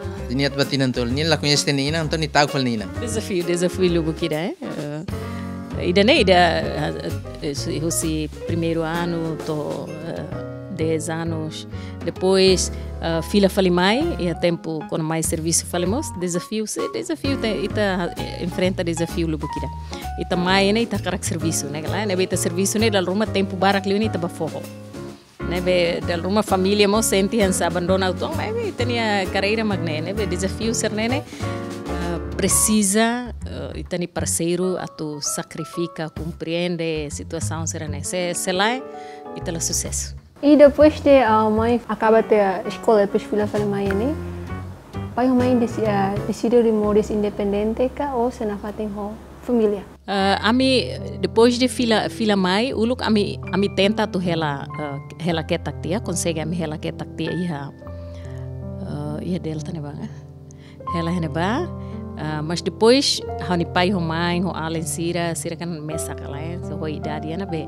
Ah. Nia atu ba tinan tolu. Nia la koñese nia inan, entaun nia ta'uk fali nia inan. Dezafiu, dezafiu lubuk ida, eh. Eh, ida-ne'e ida, eh, eh, husi, husi primeiru anu to'o, eh, dez anos. Depois, ah, fila fali mai, iha tempu kuandu mai servisu fali mós, dezafiu, se dezafiu, te, ita, eh, enfrenta dezafiu lubuk ida. Ita mai ne'e, ita hakarak servisu, ne'e ka lae, ne'ebé ita servisu ne'e dala ruma tempu barak liu ne'e ita bá foho. Ne'ebé dala ruma família mós sente hanesan abandona uitoan, maibé ita-nia karreira mak ne'e, ne'ebé dezafiu sira-ne'e ne'e, ah, presiza, ah, ita-nia parseiru atu sakrifika, komprende situasaun sira-ne'e. Se, se lae, ita la susesu. I depois de, ah, mai akaba tiha eskola, depois fila fali mai ne'e, pai ho mãe desi-, ah, deside hodi moris independente ka ou sei nafatin ho família? Ah, ami, depois de fila, fila mai, uluk ami, ami tenta atu hela, ah, hela ketak tiha, konsege ami hela ketak tiha iha, ah, iha Delta ne'ebá, eh. Hela iha ne'ebá, ah, mas depois, ha'u-nia pai ho mãe, ho alin sira, sira kan mesak ka lae, so ho idade iha ne'ebé.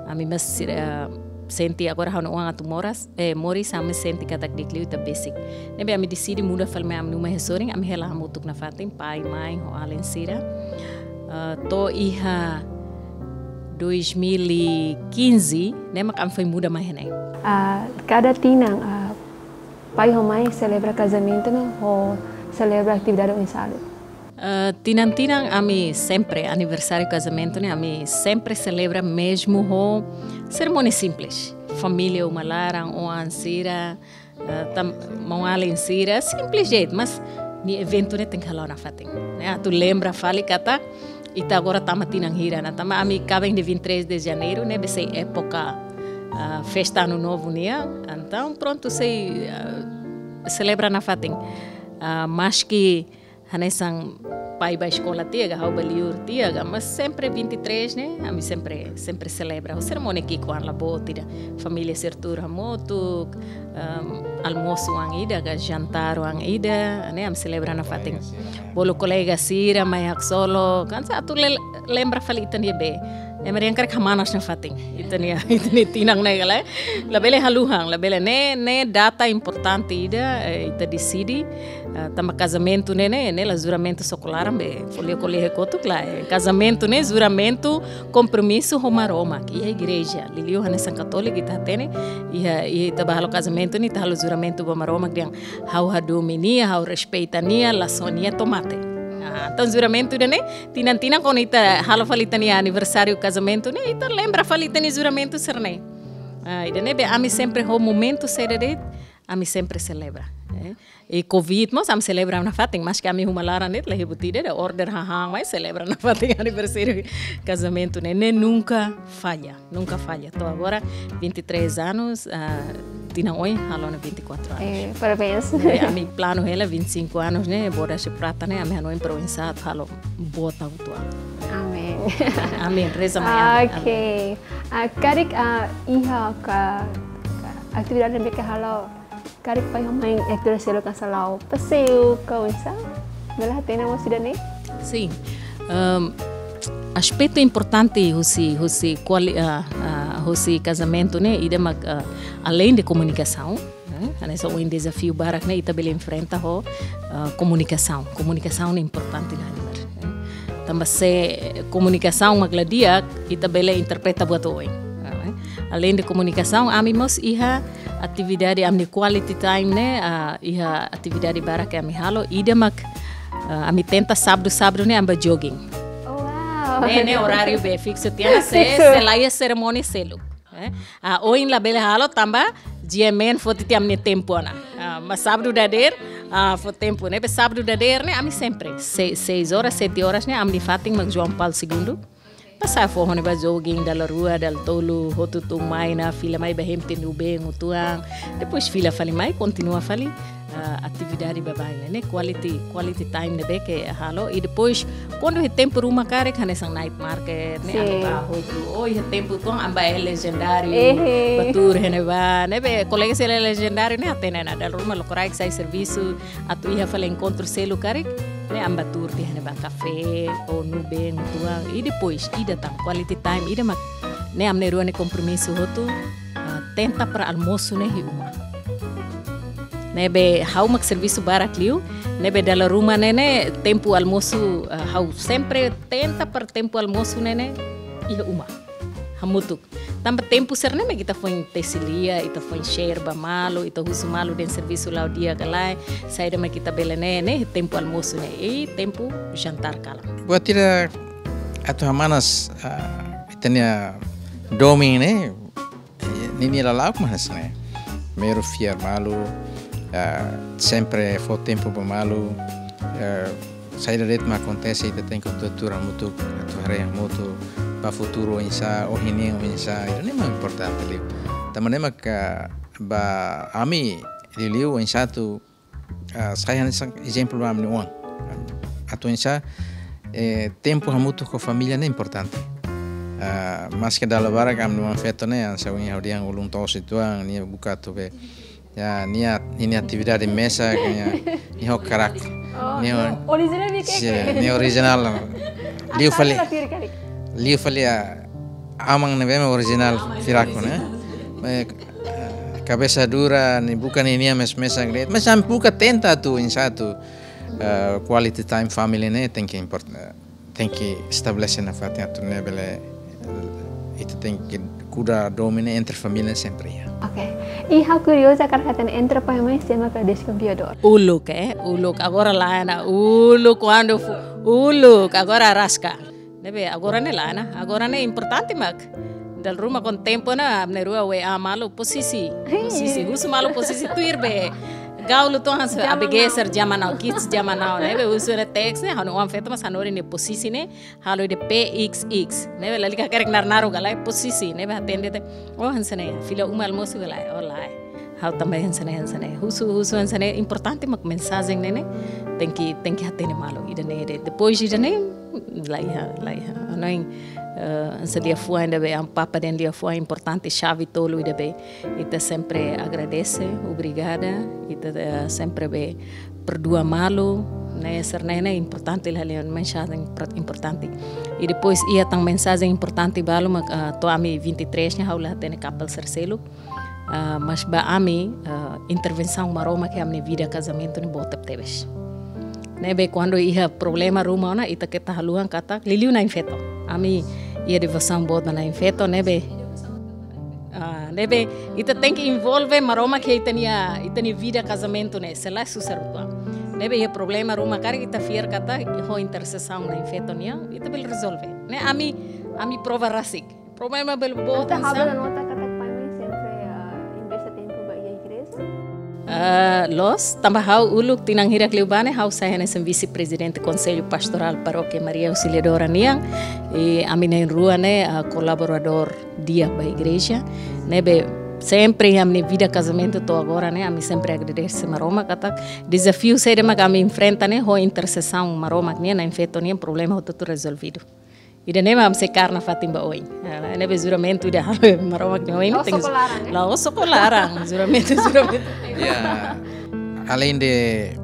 Ami mós sira, ah, sente agora ha'u-nia oan atu moras, eh, moris, ami sente katak di'ak liu ita besik. Ne'ebé ami deside muda fali mai ami-nia uma iha sorin, ami hela hamutuk nafatin, pai, mãe, ho alin sira. Ah, to'o iha dois mil e quinze, ne'e mak ami foin muda mai iha ne'e. Ah, kada tinan, ah, pai ho mãe selebra kazamentu ne'e ho selebra atividade oinsá? Eh, tinan-tinan ami sempre, aniversáriu kazamentu ne'e ami sempre selebra mezmu ho serimónia simples. Família uma laran, oan sira, eh, tan, maun-alin sira, simples de'it, mas nia eventu ne'e tenke hala'o nafatin. Ne'e atu lembra fali katak ita agora tama tinan hira ona, tanba ami kaben iha vinte e três de Janeiro, ne'ebé sei époka, ah, festa Ano Novo nian. Entaun, prontu, sei, ah, selebra nafatin. Ah, maski hanesan pai bá eskola tiha ka, ha'u bá liur tiha ka, mas sempre vinte e três ne'e, ami sempre, sempre selebra. Ho serimónia ki'ikoan la boot ida. Família sira tuur hamutuk, ehm, almosu oan ida ka, jantar oan ida, ne'e ami selebra nafatin. Bolu kolega sira mai haksolok, hanesan atu le-, lembra fali ita-nia be. Ema dehan karik hamanas nafatin. Ita-nia, ita-nia tinan ne'e ka lae. Labele haluhan, labele, ne'e, ne'e data importante ida, eh, ita deside. Ah, tanba kazamentu ne'e, ne'e, ne'e la juramentu só ho laran be, fó lia ko'alia iha kotuk ka lae. Kazamentu ne'e juramentu kompromisu ho Maromak, iha igreja. Liuliu hanesan katólika ita hatene, iha, iha ita bá halo kazamentu ne'e, ita halo juramentu ba Maromak dehan, ha'u hadomi nia, ha'u respeita nia, la soe nia to'o mate. Ah, entaun juramentu ida-ne'e, tinan-tinan kuandu ita halo fali ita-nia aniversáriu kazamentu ne'e, ita lembra fali ita-nia juramentu sira-ne'e. Ah, ida-ne'e be ami sempre ho momentu saida de'it, ami sempre selebra, eh. I covid mós ami selebra nafatin, maski ami uma laran de'it, la hibur ida, ita order hahán, mas selebra nafatin aniversáriu kazamentu ne'e, ne'e nunka falla, nunka falla. To'o agora vinte e três anos, ah, tinan oin halo ona vinte e quatro anos. Eh, parabéns. Eh, ami planu hela vinte e cinco anos ne'e, bodas de prata ne'e, ami hanoin para oinsá atu halo boot uitoan. Amen. Amen, reza mai, amen, amen. Ok. Ah, karik, ah, iha ka, ka atividade ne'ebé ke halo, karik pai ho mãe, eh, atu selu ka sala paseiu ka oinsá? Bele hatene mós ida-ne'e? Sin. Ehm, aspetu importante husi, husi kuali-, ah, ah, husi kazamentu ne'e, ida mak, ah, além de komunikasaun, eh, hanesan ohin dezafiu barak ne'e ita bele enfrenta ho, ah, komunikasaun. Komunikasaun ne'e importante la halimar, eh. Tanba se komunikasaun mak la di'ak, ita bele interpreta buat oioin, eh. Além de komunikasaun, ami mós iha atividade, ami-nia quality time ne'e, ah, iha atividade barak ke ami halo, ida mak, ah, ami tenta sábadu, sábadu ne'e ami bá jogging. Oh, wow. Ne'e, ne'e oráriu be fiksu tiha ona, se, fiksu, se la iha serimónia seluk. Eh, ah, ohin labele halo tanba G M N foti tiha ami-nia tempu ona. Ah, mas sábadu dadeer, ah, fó tempu ne'e, be sábadu dadeer ne'e ami sempre. Se-, seis horas, sete horas ne'e ami-nia fatin mak João Paulo Segundo. Pasa foho ne'e bá jogging, dala rua, dala tolu, hotu tun mai ona, fila mai bá hemu tiha nubeen uitoan. Depois fila fali mai, kontinua fali, ah, atividade baibain ne'e, quality, quality time ne'ebé ke halo. I depois, kuandu iha tempu ruma karik, hanesan night market, ne'e, sin, ami bá hotu. Ou iha tempu uitoan, ami bá iha Legendário, ehe, bá tuur iha ne'ebá. Ne'ebé, kolega sira Legendário ne'e hatene ona, dala ruma lokraik sai servisu, atu iha fali enkontru seluk karik, ne'e ami bá tuur tiha iha ne'ebá, kafé, ou nubeen uitoan. I depois, ida tan, quality time, ida mak, ne'e ami na'in-rua nia kompromisu hotu, ah, tenta para almosu ne'e iha uma. Ne'ebé ha'u mak servisu barak liu, ne'ebé dala ruma ne'e, ne'e tempu almosu, ah, ha'u sempre tenta para tempu almosu ne'e, ne'e iha uma. Hamutuk. Tanba tempu sira-ne'e mak ita foin tesi lia, ita foin share ba malu, ita husu malu dehan servisu la'o di'ak ka lae, saida mak ita bele ne'e, ne'e tempu almosu ne'e, i tempu jantar kalan. Buat ida atu hamanas, ah, ita-nia domin ne'e, ninia lala'ok mak hanesan ne'e. Primeiru fiar malu, ah, sempre fó tempu ba malu, ah, saida de'it mak akontese ita tenke tuur hamutuk, atu haree hamutuk, ba futuru oinsá, ohin nian oinsá, ida-ne'e mak importante liu. Tanba ne'e mak ba ami liuliu oinsá atu, ah, sai hanesan ezemplu ba ami-nia oan. Atu oinsá, eh, tempu hamutuk ho família ne'e importante. Ah, maske dala barak ami-nia oan feto ne'e, hanesan ohin ha'u dehan ulun toos uitoan, nia buka atu be ya, nia, nia atividade mesak, nia, nia ho karak. Oh, nia ho, nia original Viqueque. Sia, nia original. Liu fali, liu fali, ah, aman ne'ebé mak original Firaku ne'e. Eh, kabesa dura, nia buka ninia mes-, mesak de'it. Mas ami buka tenta atu, oinsá atu, eh, quality time family ne'e tenke import-, eh, tenke estabelese nafatin atu nune'e bele, eh, ita tenke kuda domin ne'e entre família sempre iha. Oke. I ha'u kuriozu karik hatene entre pai-mãe sé mak desempenhadór? Uluk, eh, uluk. Agora la'ós, uluk kuandu fu-, uluk, agora araska. Ne'ebé, agora ne'e la'ós, agora ne'e importante mak. Dala ruma ho tempu ne'e, ami na'in-rua we a malu posisi. Posisi, husu malu posisi tuir be. Gaul uitoan hanesan, jama, abigeser, now. Jama now, kids jama now. Ne'ebé husu ne'e teks ne'e, ha'u-nia oan feto mak hanorin nia posisi ne'e, halo ida P X X. Ne'ebé lalika karik naruk-naruk ka lae posisi, ne'ebé hatene de'it. Oh, hanesan ne'e, fila uma almosu ka lae, oh lae. Ha'u tanba hanesan ne'e, hanesan ne'e. Husu, husu hanesan ne'e, importante mak mensajen ne'e ne'e. Tenke, tenke hatene malu, ida-ne'e de'it. Depois ida-ne'e, laiha, laiha. Hanoin, eh, hanesan liafuan ida be, ami papa dehan liafuan importante, xave tolu ida be. Ita sempre agradese, obrigada. Ita, eh, sempre be perdua malu, ne'e sira-ne'e ne'e importante, la lian mensajen impor-, importante. I depois iha tan mensajen importante balu mak, ah, to'o ami vinte e três ne'e ha'u la hatene kapel sira seluk. Ah, mas ba ami, ah, intervensaun Maromak iha ami-nia vida kazamentu ne'e boot tebes. Ne'ebé kuandu iha problema ruma ona, ita keta haluha katak liuliu na'in-feto. Ami iha devosaun boot ba na'in-feto, ne'ebé, ah, ne'ebé ita tenke envolve Maromak iha ita-nia, ita-nia vida kazamentu ne'e, se lae susar uitoan. Ne'ebé iha problema ruma karik ita fiar katak ho intersesaun na'in-feto nian, ita bele rezolve. Ne'e ami, ami prova rasik. Problema bele boot. Entaun, hanesan ha'u bele nota katak pai-mãe sempre, ah, investe tempu ba iha igreja? Ah, loos, tanba ha'u uluk tinan hirak liubá ne'e, ha'u sai hanesan vise-prezidente Konsellu Pastorál Parókia Maria Auxiliadora nian, i ami na'in-rua ne'e, ah, kolaboradór di'ak ba igreja, ne'ebé sempre iha ami-nia vida kazamentu to'o agora ne'e, ami sempre agradese Maromak katak dezafiu saida mak ami enfrenta ne'e, ho intersesaun Maromak nian, na'in-feto nian, problema hotu-hotu rezolvidu. Ida-ne'e mak ami sei kaer nafatin ba oin. Ah, ne'ebé juramentu ida halo Maromak nia oin. La'ós tenke soko laran, eh? La'ós soko laran. Juramentu, juramentu. Ya, além de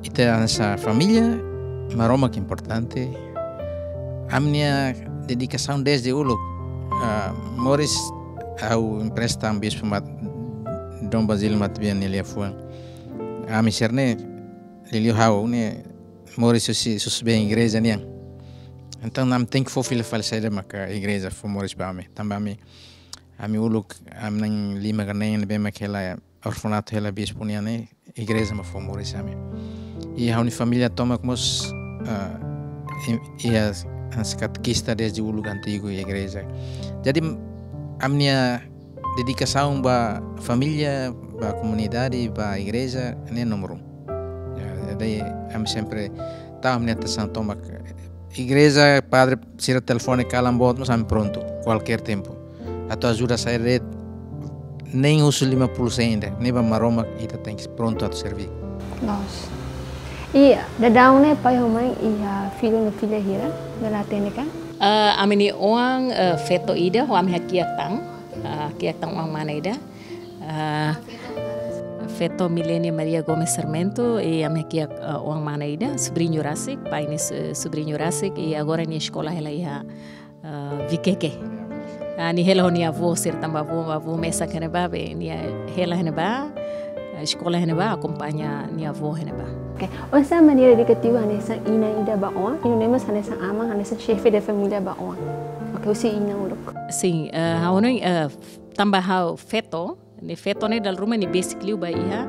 ita hanesan família, Maromak importante. Ami-nia dedikasaun desde uluk. Ah, moris ha'u empresta Bispu Mat-, Dom Basílio Matebian nia liafuan. Ami sira-ne'e, liuliu ha'u ne'e, moris husi, husi been igreja nian. Entaun, ami tenke fó fila fali saida maka igreja fó moris ba ami. Tanba ami, ami uluk, ami na'in-lima ka neen ne'ebé mak hela orfanatu hela bispu nian ne'e, igreja mak fó moris ami. I ha'u-nia família tomak mós, ah, i-, iha hanesan katekista desde uluk antigu iha igreja. Jadi, ami-nia dedikasaun ba família, ba komunidade, ba igreja, ne'e númeru un. Ya, jadi ami sempre tau ami-nia atensaun tomak. Igreja, padre sira telefone kalan boot, mas ami prontu, kualkér tempu. Atu ajuda saida de'it, nein husu lima puluh sen ida, ne'e ba Maromak ita tenke prontu atu serví. Loos. I daudaun ne'e pai ho mãe iha filho no filha hira, bele hatene ka? Ah, ami-nia oan, eh, feto ida, ho ami hakiak tan, ah, hakiak tan oan mana ida. Ah, feto Milenia Maria Gomes Sarmento, i ami hakiak, ah, oan mana ida, subriñu rasik, pai nia su-, subriñu rasik, i agora nia eskola hela iha, ah, Viqueque. Ah, nia hela ho nia avó sira tanba avó, avó mesak iha ne'ebá, be, nia hela iha ne'ebá, ah, eskola iha ne'ebá, akompaña nia avó iha ne'ebá. Oke, oinsá maneira dedikativu hanesan inan ida ba oan, i nune'e mós hanesan aman, hanesan xefe de família ba oan. husi inan uluk. Sin, eh, ha'u hanoin, eh, tanba ha'u feto, ne'e feto ne'e dala ruma nia besik liu ba iha,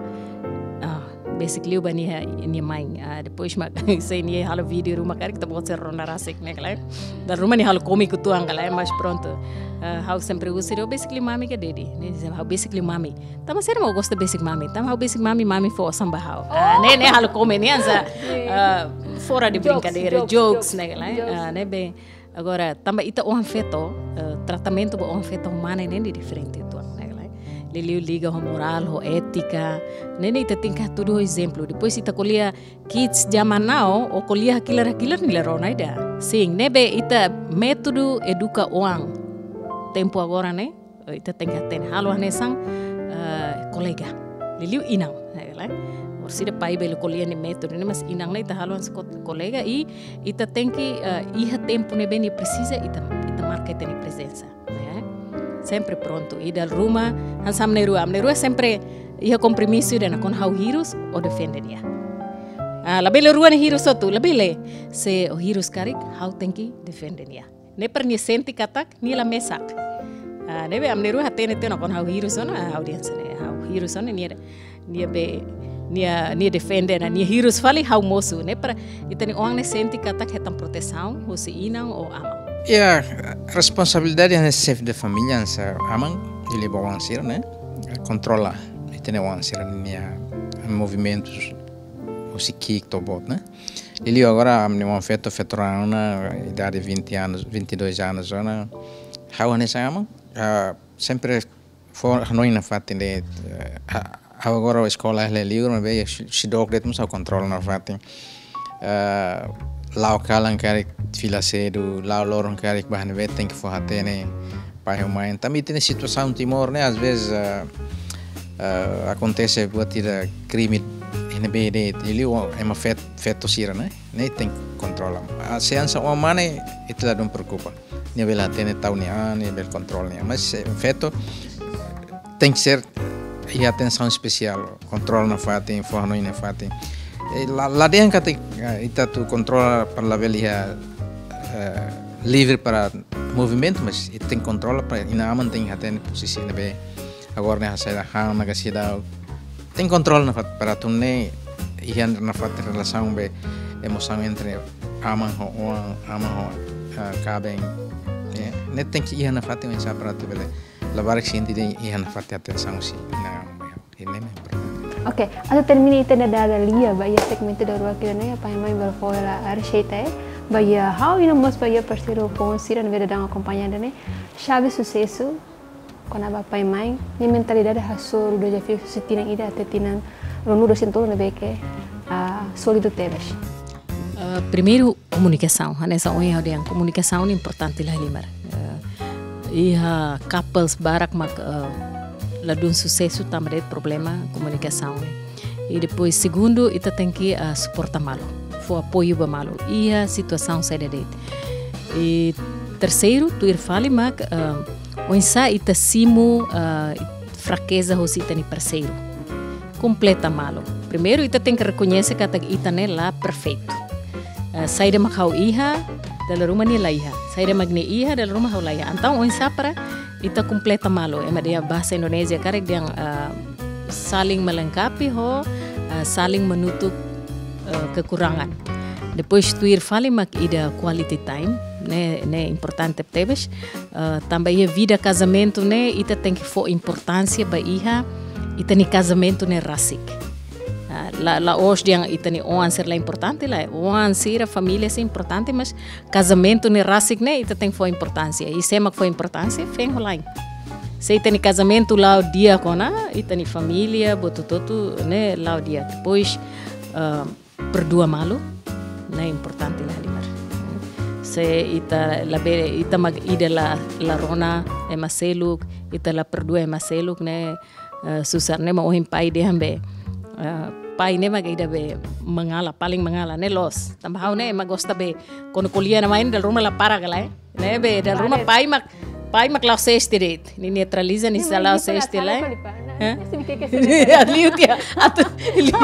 ah, besik liu ba nia, nia mãe. Ah, depois mak, se nia halo vídeo ruma karik ita-boot sei rona rasik ne'e ka lae. Dala ruma nia halo kómiku uitoan ka lae, mas prontu. Ah, ha'u sempre husu dehan, "Besik liu mami ka daddy?" Nia dehan, "Ha'u besik liu mami." "Tanba saida mak ó gosta besik mami?" "Tanba ha'u besik mami, mami fó osan ba ha'u." Ah, ne'e, ne'e halo kómiku, ne'e hanesan, ah, fora de brincadeira, jokes, jokes ne'e ka lae. Ah, ne'ebé, agora, tanba ita oan feto, eh, tratamentu ba oan feto ho mane ne'e diferente uitoan, ne'e ka lae. Liuliu liga ho morál, ho étika, ne'e ne'e ita tenke hatudu ho ezemplu. Depois ita ko'alia kids zaman now, ó ko'alia hakilar-hakilar nia la rona ida. Sin, ne'ebé ita métodu eduka oan tempu agora ne'e, eh, ita tenke hatene. Halo hanesan, eh, kolega. Liuliu inan, ne'e ka lae. Orsida pai bele ko'alia nia métodu ne'e, mas inan ne'e ita halo hanesan ko-, kolega i ita tenke, eh, iha tempu ne'ebé nia presiza, ita, ita marka ita-nia prezensa, ne'e. Sempre prontu. I dala ruma, hanesan ami na'in-rua, ami na'in-rua sempre iha kompromisu ida, kuandu ha'u hirus, ó defende nia. Ah, labele rua ne'e hirus hotu, labele. Se ó hirus karik, ha'u tenke defende nia. Ne'e para nia sente katak nia la mesak. Ah, ne'ebé ami na'in-rua hatene tiha ona, kuandu ha'u hirus ona, audiénsia ne'e, ha'u hirus ona, nia, nia be, nia, nia defende ona, nia hirus fali ha'u mosu. Ne'e para ita-nia oan ne'e sente katak hetan protesaun husi inan ou aman. Ya, responsabilidade hanesan xefe de família, hanesan aman, liuliu ba oan sira ne'e, kontrola ita-nia oan sira-nia movimentus, husi ki'ik to'o boot ne'e. Liuliu agora, ami-nia oan feto, feto raan ona, idade vinte anos, vinte e dois anos ona. Ha'u hanesan aman, ah, sempre fó hanoin nafatin de'it, eh, ha-, ha'u agora eskola iha li'ur, maibé seidauk de'it mós ha'u kontrola nafatin. Eh, la'o kalan karik fila sedu, la'o loron karik ba iha ne'ebé, tenke fó hatene pai ho mãe. Tanba ita-nia situasaun Timor ne'e, às vezes, eh, eh, akontese buat ida krime iha ne'ebé de'it, liuliu ema fet-, feto sira ne'e, ne'e tenke kontrola. Ah, se hanesan oan mane, ita ladún preokupa. Nia bele hatene tau nia an, nia bele kontrola nia an. Mas se feto, tenke ser iha atensaun espesiál, kontrola nafatin, fó hanoin nafatin. Eh, la, la dehan katak, eh, ita atu kontrola para labele iha, eh, livre para movimentu, mas ita tenke kontrola para inan-aman tenke hatene pozisi ne'ebé agora ne'e hasai han, na kasida, tenke kontrola nafatin para atu nune'e iha nafatin relasaun be emosaun entre aman ho oan, aman ho, ah, kaben. Ya, ne'e tenke iha nafatin oinsá para atu bele labarik sente dehan iha nafatin atensaun husi inan-aman. Ne'e mak importante. Oke, atu termina ita-nia dada lia ba iha segmentu daruak ida-ne'e, pai-mãe bele fó hela reseita, eh, ba iha ha'u-nia mós ba iha parseiru foun sira ne'ebé daudaun akompaña ida-ne'e. Xave susesu kona-ba pai-mãe, nia mentalidade hasoru dezafiu husi tinan ida até tinan ruanulu-resin-tolu ne'ebé ke, ah, sólidu tebes. Ah, primeiru, komunikasaun. Hanesan ohin ha'u dehan, komunikasaun ne'e importante lahalimar. Ah, iha couples barak mak, ah, ladún susesu tanba de'it problema komunikasaun ne'e. I depois segundu, ita tenke, ah, suporta malu, fó apoiu ba malu iha situasaun saida de'it. I terseiru, tuir fali mak, ah, oinsá ita simu, ah, frakeza hosi ita-nia parseiru. Kompleta malu. Primeiru, ita tenke rekoñese katak ita ne'e la perfeitu. Ah, saida mak ha'u iha, dala ruma nia la iha. Saida mak nia iha, dala ruma ha'u la iha. Entaun, oinsá para ita kompleta malu. Ema dehan bahasa Indonesia karik dehan, ah, saling melengkapi ho, ah, saling menutup, ah, kekurangan. Depois tuir fali mak ida quality time, ne'e, ne'e importante tebes. Ah, tanba iha vida kazamentu ne'e, ita tenke fó importánsia ba iha ita-nia kazamentu ne'e rasik. Ah, la, la'ós dehan ita-nia oan sira la importante, lae, oan sira, família sira importante, mas kazamentu ne'e rasik ne'e ita tenke fó importánsia. I sé mak fó importánsia, feen ho la'en. Se ita-nia kazamentu la'o di'ak ona, ita-nia família, buat hotu-hotu ne'e la'o di'ak. Depois, ah, perdua malu, ne'e importante lahalimar. Se ita labele, ita mak ida la, la rona ema seluk, ita la perdua ema seluk ne'e, eh, susar ne'e mak ohin pai dehan be, eh, pai ne'e mak ida be mangala, paling mangala, ne'e loos. Tanba ha'u ne'e ema gosta be, kuandu ko'alia na'in-na'in dala ruma la para ka lae. Ne'ebé, dala ruma pai mak Pai mak la'o sesti de'it. Nia neutraliza, nia sei la'o sesti lai. Hã? Liu tiha. Atu, liu.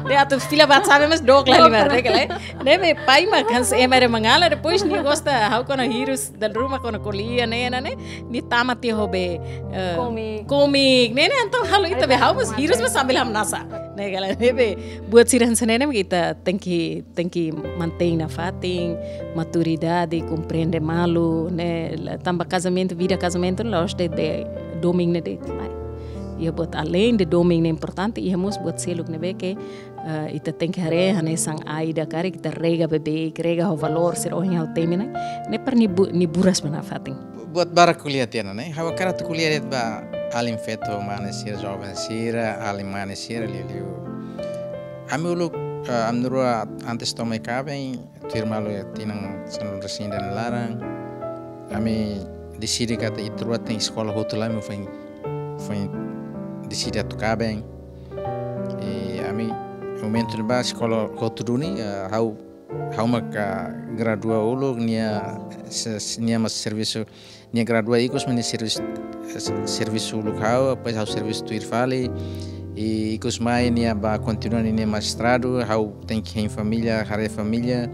Ne'e atu fila ba sabe mas dook lai liu mak, ne'e kala. Ne'ebé pai mak hanesan ema ida mak halo, depois nia gosta, ha'u kuandu hirus, dala ruma kuandu ko'alia, ne'e, ne'e, ne'e. Nia tama tiha ho be, eh, komik. Komik, ne'e, ne'e, entaun halo ita be, ha'u mós hirus mas sambil hamnasa. Ne'e kala, ne'ebé, buat sira hanesan ne'e, ne'e mak ita tenke, tenke mantein nafatin, maturidade, komprende malu, ne'e, la-, tanba kazamentu, vida kazamentu, la'ós de'it be domin ne'e de'it, lae. Iha buat além de domin ne'e importante, iha mós buat seluk ne'ebé ke, eh, ita tenke haree, hanesan ai ida karik ita rega beibeik, rega ho valór, sira ohin ha'u temi ne'e, ne'e para nia bu-, nia buras ba nafatin. Buat barak ko'alia tiha ona, ne'e? Ha'u hakarak atu ko'alia de'it ba alin feto, mane sira, joven sira, alin mane sira, liuliu. Ami uluk, eh, ami na'in-rua antes toma iha kaben, tuir malu iha tinan sanulu-resin-ida nia laran. Ami deside katak ita rua tenke eskola hotu lai, ami foin, foin deside atu kaben. I ami momentu ne'ebá eskola hotu duni, eh, ha'u, ha'u maka gradua uluk, nia se-, nia mós servisu, nia gradua ikus, mas nia servisu, eh, servisu uluk ha'u, depois ha'u servisu tuir fali. I ikus mai nia bá kontinua nia mestradu, ha'u tenke hein família, haree família,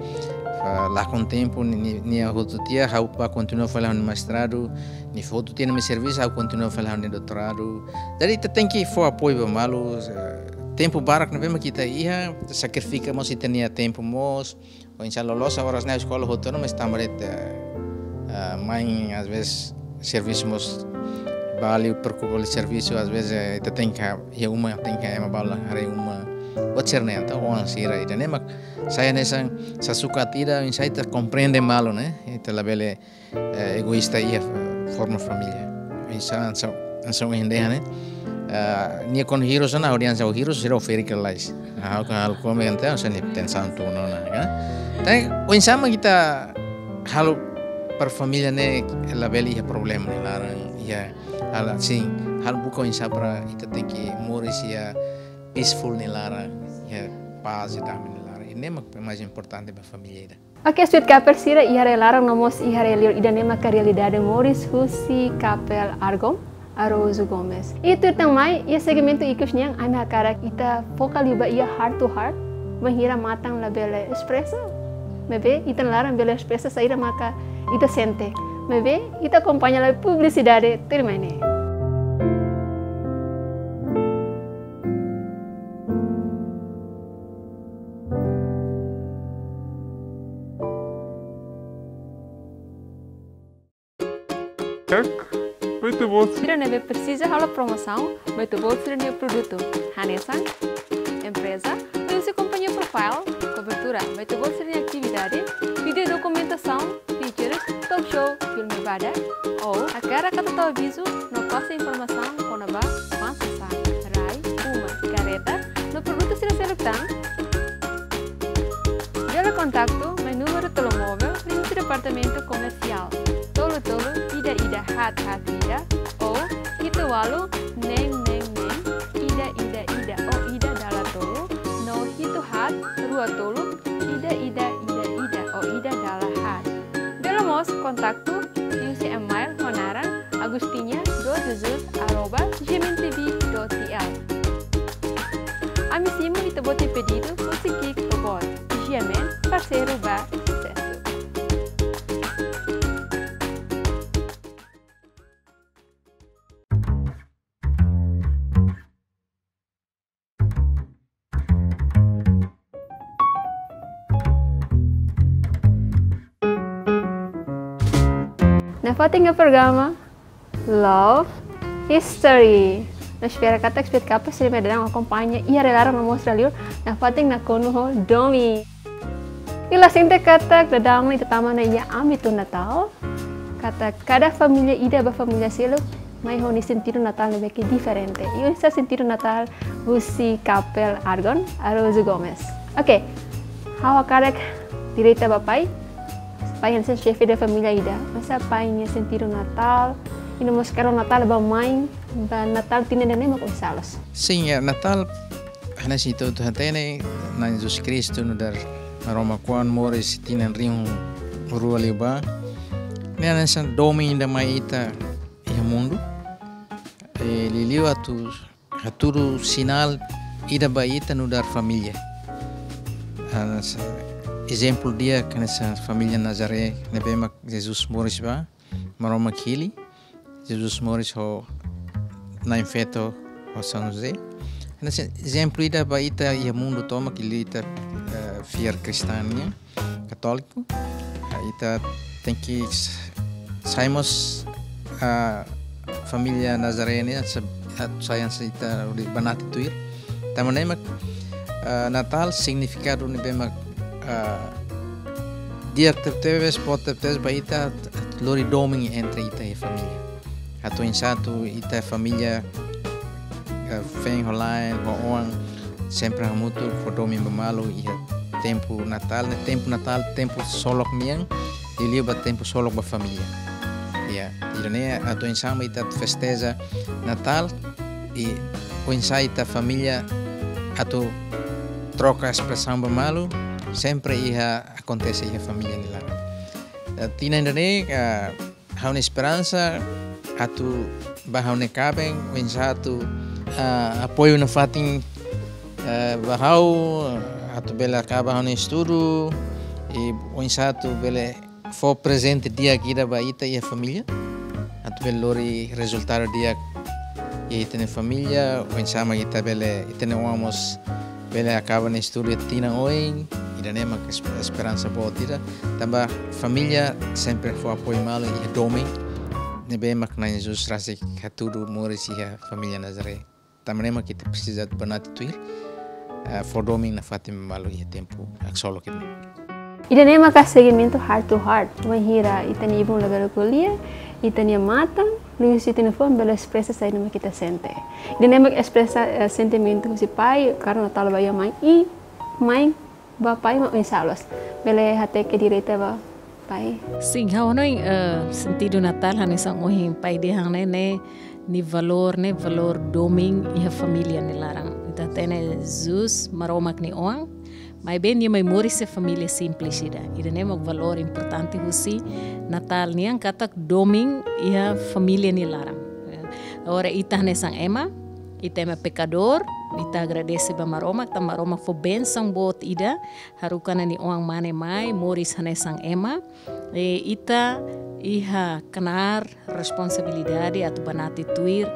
ah, lakon tempu, ni-, ni-, nia hotu tiha, ha'u bá kontinua fali ha'u-nia mestradu, nia hotu tiha nia servisu, ha'u kontinua fali ha'u-nia doutoradu. Jadi ita tenke fó apoiu ba malu, eh, tempu barak ne'ebé mak ita iha, sakrifika mós ita-nia tempu mós. Oinsá loloos oras ne'e eskola hotu ona, mas tanba de'it, eh, eh, mãe, às vezes, servisu mós ba liu, preokupa liu servisu, às vezes, eh, ita tenke iha uma, tenke ema balu haree uma. Buat sira-ne'e, entaun, oan sira, ida-ne'e mak sai hanesan sasukat ida, oinsá ita komprende malu, ne'e? Ita labele eh, egoísta iha, eh, forma família. Oinsá hanesan, hanesan ohin dehan ne'e. Eh, nia kuandu hirus ona, audiénsia hirus, sira ferik lalais. Ah, ha'u kuandu halo komik entaun, hanesan nia tensaun tun ona, kan? Tapi oinsá mak ita halo para família ne'e labele iha problema nia laran, iha halo, sin, halo buka oinsá para ita tenke moris iha peaceful nia laran, iha pás i dame nia laran. I ne'e mak mais importante ba família ida. Oke, Sweet Kapper sira, iha rai-laran no mós iha rai-liur, ida-ne'e maka realidade moris husi Kapper Argon Araújo Gomes. I tuir tan mai, iha segmentu ikus nian, ami hakarak ita foka liu ba iha heart to heart, bainhira matan labele espresa, maibé ita-nia laran bele espresa saida maka ita sente. Maibé ita akompaña lai publisidade tuirmai ne'e. Kak, ba ita-boot sira ne'ebé presiza halo promosaun ba ita-boot sira-nia produtu. Hanesan empreza, liuhusi kompañia profile, kobertura ba ita-boot sira-nia atividade, vídeo dokumentasaun, features, talk show, filme badak, ou hakarak atu tau avizu no pasa informasaun kona-ba fans sasán, rai, uma, karreta, no produtu sira seluk tan, bele kontaktu mai númeru telemóvel liuhusi departamentu komersiál, tolu tolu ida ida haat haat ida, ou hitu ualu neen neen neen ida ida ida ou ida dala tolu, no hitu haat rua tolu ida ida ida ida ou ida dala haat. Bele mós kontaktu liuhusi email ho naran agustinha dos jesus arroba gmtv dot tl. Ami simu ita-boot nia pedidu husi Kick Robot. G M N, parseiru ba susesu. Nafatin iha programa Love History. No espera katak Sweet Kapper sira-ne'ebé daudaun akompaña iha rai-laran no mós rai-liur, nafatin nakonu ho domin. I la sente katak daudaun ita tama ona iha ámbitu Natál, katak kada família ida ba família seluk mai ho nia sentidu Natál ne'ebé ke diferente. I oinsá sentidu Natál husi Kapper Argon Araújo Gomes. Oke, ha'u hakarak direta ba pai. Pai hanesan xefe de família ida. Oinsá pai nia sentidu Natál, i no mós Karnaval Natál ba mãe, ba Natál tinan ida-ne'e mak oinsá loos? Sin, iha Natál, hanesan ita hotu hatene, Na'i Jesus Kristu nu'udar Maromak oan moris tinan rihun rua liubá. Hanesan domin ida mai ita iha mundu, eh, liuliu atu hatudu sinál ida ba ita nu'udar família. Hanesan ezemplu di'ak hanesan família Nazaré ne'ebé mak Jesus moris ba, Maromak hili, Jesus moris ho Na'in-Feto ho São José. Hanesan ezemplu ida ba ita iha mundu tomak, liuliu ita, eh, fiar kristaun nian, katóliku. Ah, ita tenke s-, sai mós, ah, família Nazaré nian, se-, ah, sai hanesan ita hodi banati tuir. Tanba ne'e mak, ah, Natál signifikadu ne'ebé mak, ah, di'ak tebetebes, boot tebetebes ba ita, lori domin entre ita iha família. Atu oinsá atu ita família, eh, feen ho la'en, ho oan, sempre hamutuk fó domin ba malu iha tempu Natál, ne'e tempu Natál, tempu ksolok nian, liuliu ba tempu ksolok ba família. Ya, ida-ne'e atu oinsá mak ita festeja Natál, i oinsá ita família atu troka espresaun ba malu, sempre iha akontese iha família nia laran. Eh, tinan ida-ne'e, eh, ha'u-nia esperansa atu ba ha'u-nia kaben, oinsá atu, ah, apoiu nafatin, eh, ba ha'u, atu bele akaba ha'u-nia estudu, i oinsá atu bele fó prezente di'ak ida ba ita iha família, atu bele lori rezultadu di'ak iha ita-nia família, oinsá mak ita bele, ita-nia oan mós bele akaba nia estudu tinan oin, ida-ne'e mak esp-, esperansa boot ida. Tanba família sempre fó apoiu malu iha domin ne'ebé mak Na'i Jesus rasik hatudu moris iha família Nazaré. Tanba ne'e mak ita presiza banati tuir, eh, fó domin nafatin malu iha tempu ksolok ida-ne'e. Ida-ne'e maka segmentu Heart to Heart. Wainhira ita-nia ibun labele ko'alia, ita-nia matan, liuhusi ita-nia fuan bele espresa saida mak ita sente. Ida-ne'e mak espresa, eh, sentimentu husi pai, karena Natál ba iha mãe, i mãe ba pai mak oinsá loos. Bele hateke direta ba pai. Sin, ha'u hanoin, eh, sentidu Natál hanesan ohin pai dehan ne'e, ne'e, nia valór ne'e, valór domin iha família nia laran. Ita hatene Jesus Maromak nia oan, maibé nia mai moris iha família simples ida. Ida-ne'e mak valór importante husi Natál nian, katak domin iha família nia laran. Eh, agora ita hanesan ema, ita ema pekadór, ita agradese ba Maromak, tanba Maromak fó bensaun boot ida, haruka ona nia oan mane mai moris hanesan ema. I ita iha knaar responsabilidade atu banati tuir,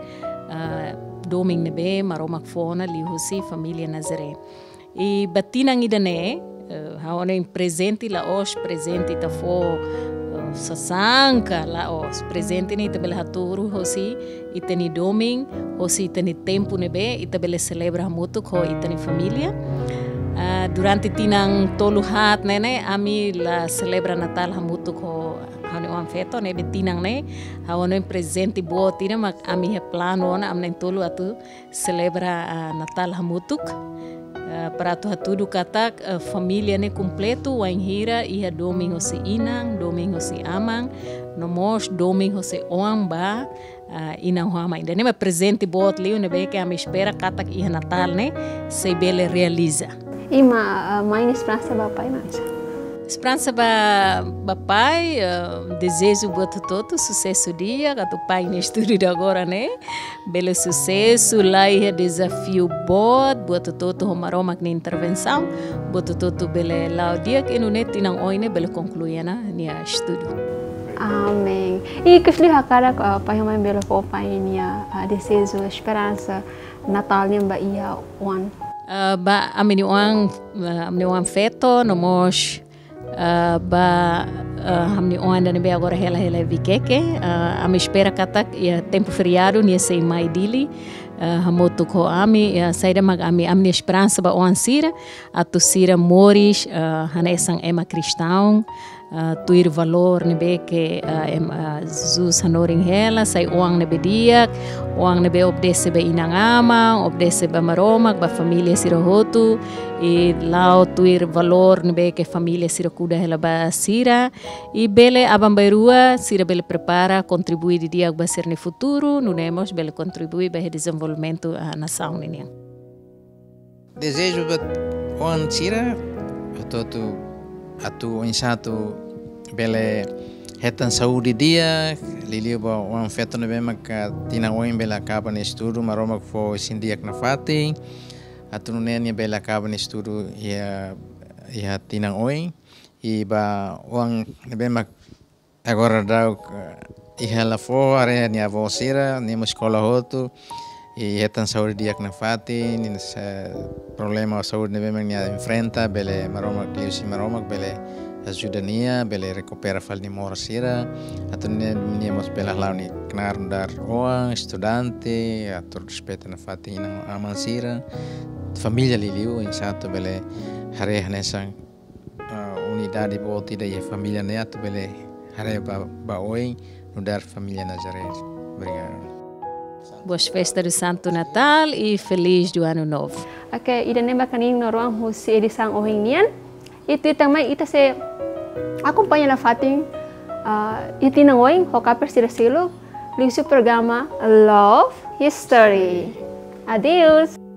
ah, domin ne'ebé Maromak fó ona liuhusi família Nazaré. I ba tinan ida-ne'e, eh, ha'u hanoin prezente la'ós prezente ita fó, eh, sasán ka la'ós. Prezente ne'e ita bele hatudu hosi ita-nia domin, hosi ita-nia tempu ne'ebé ita bele selebra hamutuk ho ita-nia família. Ah, durante tinan tolu haat ne'e ne'e, ami la selebra Natál hamutuk ho ha'u-nia oan-feto, ne'ebé tinan ne'e ha'u hanoin prezente boot ida mak ami iha planu ona ami na'in-tolu atu selebra, ah, Natál hamutuk. Ah, para atu hatudu katak, ah, família ne'e kompletu wainhira iha domin hosi inan, domin hosi aman, no mós domin hosi oan ba, ah, inan ho aman. Ida-ne'e mak prezente boot liu ne'ebé ke ami espera katak iha Natál ne'e sei bele realiza. I ma, ah, mãe nia esperansa ba pai mak oinsá? Esperansa ba, ba pai, ah, dezeju buat hotu-hotu susesu di'ak, atu pai nia estudu ida agora ne'e bele susesu, la iha dezafiu boot, buat hotu-hotu ho Maromak nia intervensaun, buat hotu-hotu bele la'o di'ak, i nune'e tinan oin ne'e bele konklui ona nia estudu. Amen. I ikus liu hakarak, ah, pai ho mãe bele fó pai nia, ah, dezeju, esperansa Natál nian ba iha oan? Ah, ba ami-nia oan, ah, ami-nia oan-feto, no mós, ah, ba, ah, ami-nia oan ida ne'ebé agora hela, hela iha Viqueque, ah, ami espera katak iha tempu feriadu nia sei mai Dili, ah, hamutuk ho ami, ah, saida mak ami, ami-nia esperansa ba oan sira, atu sira moris, ah, hanesan ema kristaun, ah, tuir valór ne'ebé ke, ah, em, ah, Jesus hanorin hela, sai oan ne'ebé di'ak, oan ne'ebé obedese ba inan-aman, obedese ba Maromak, ba família sira hotu, i la'o tuir valór ne'ebé ke família sira kuda hela ba sira, i bele aban-bainrua sira bele prepara, kontribui didi'ak ba sira-nia futuru, nune'e mós bele kontribui ba iha dezenvolvimentu, ah, nasaun ninian. Dezeju ba oan sira, atu, atu, atu oinsá atu bele Hetan saúde di'ak, liuliu ba oan feto ne'ebé maka tinan oin bele akaba nia estudu, Maromak fó isin di'ak nafatin, atu nune'e nia bele akaba nia estudu iha, iha tinan oin. I ba oan ne'ebé mak agora daudaun, eh, iha hela foho, haree nia avó sira, nia mak eskola hotu, i hetan saúde di'ak nafatin, nia se problema saúde ne'ebé mak nia enfrenta, bele Maromak, liuhusi Maromak, bele ajuda nia, bele rekupera fali nia moras sira, atu nune'e nia mós bele hala'o nia knaar nu'udar oan, estudante, atu respeita nafatin inan-aman sira, família liuliu, oinsá atu bele haree hanesan, ah, unidade boot ida iha família ne'e atu bele haree ba, ba oin nu'udar família Nazaré. Obrigadu. Boas festas do Santo Natal e feliz do Ano Novo. Oke, ida-ne'e mak ha'u-nia oan husi edisaun ohin nian. Ita, ita mai, ita sei akompaña nafatin, ah, iha tinan oin, ho kaper sira seluk, liuhusi programa Love History. Adeus.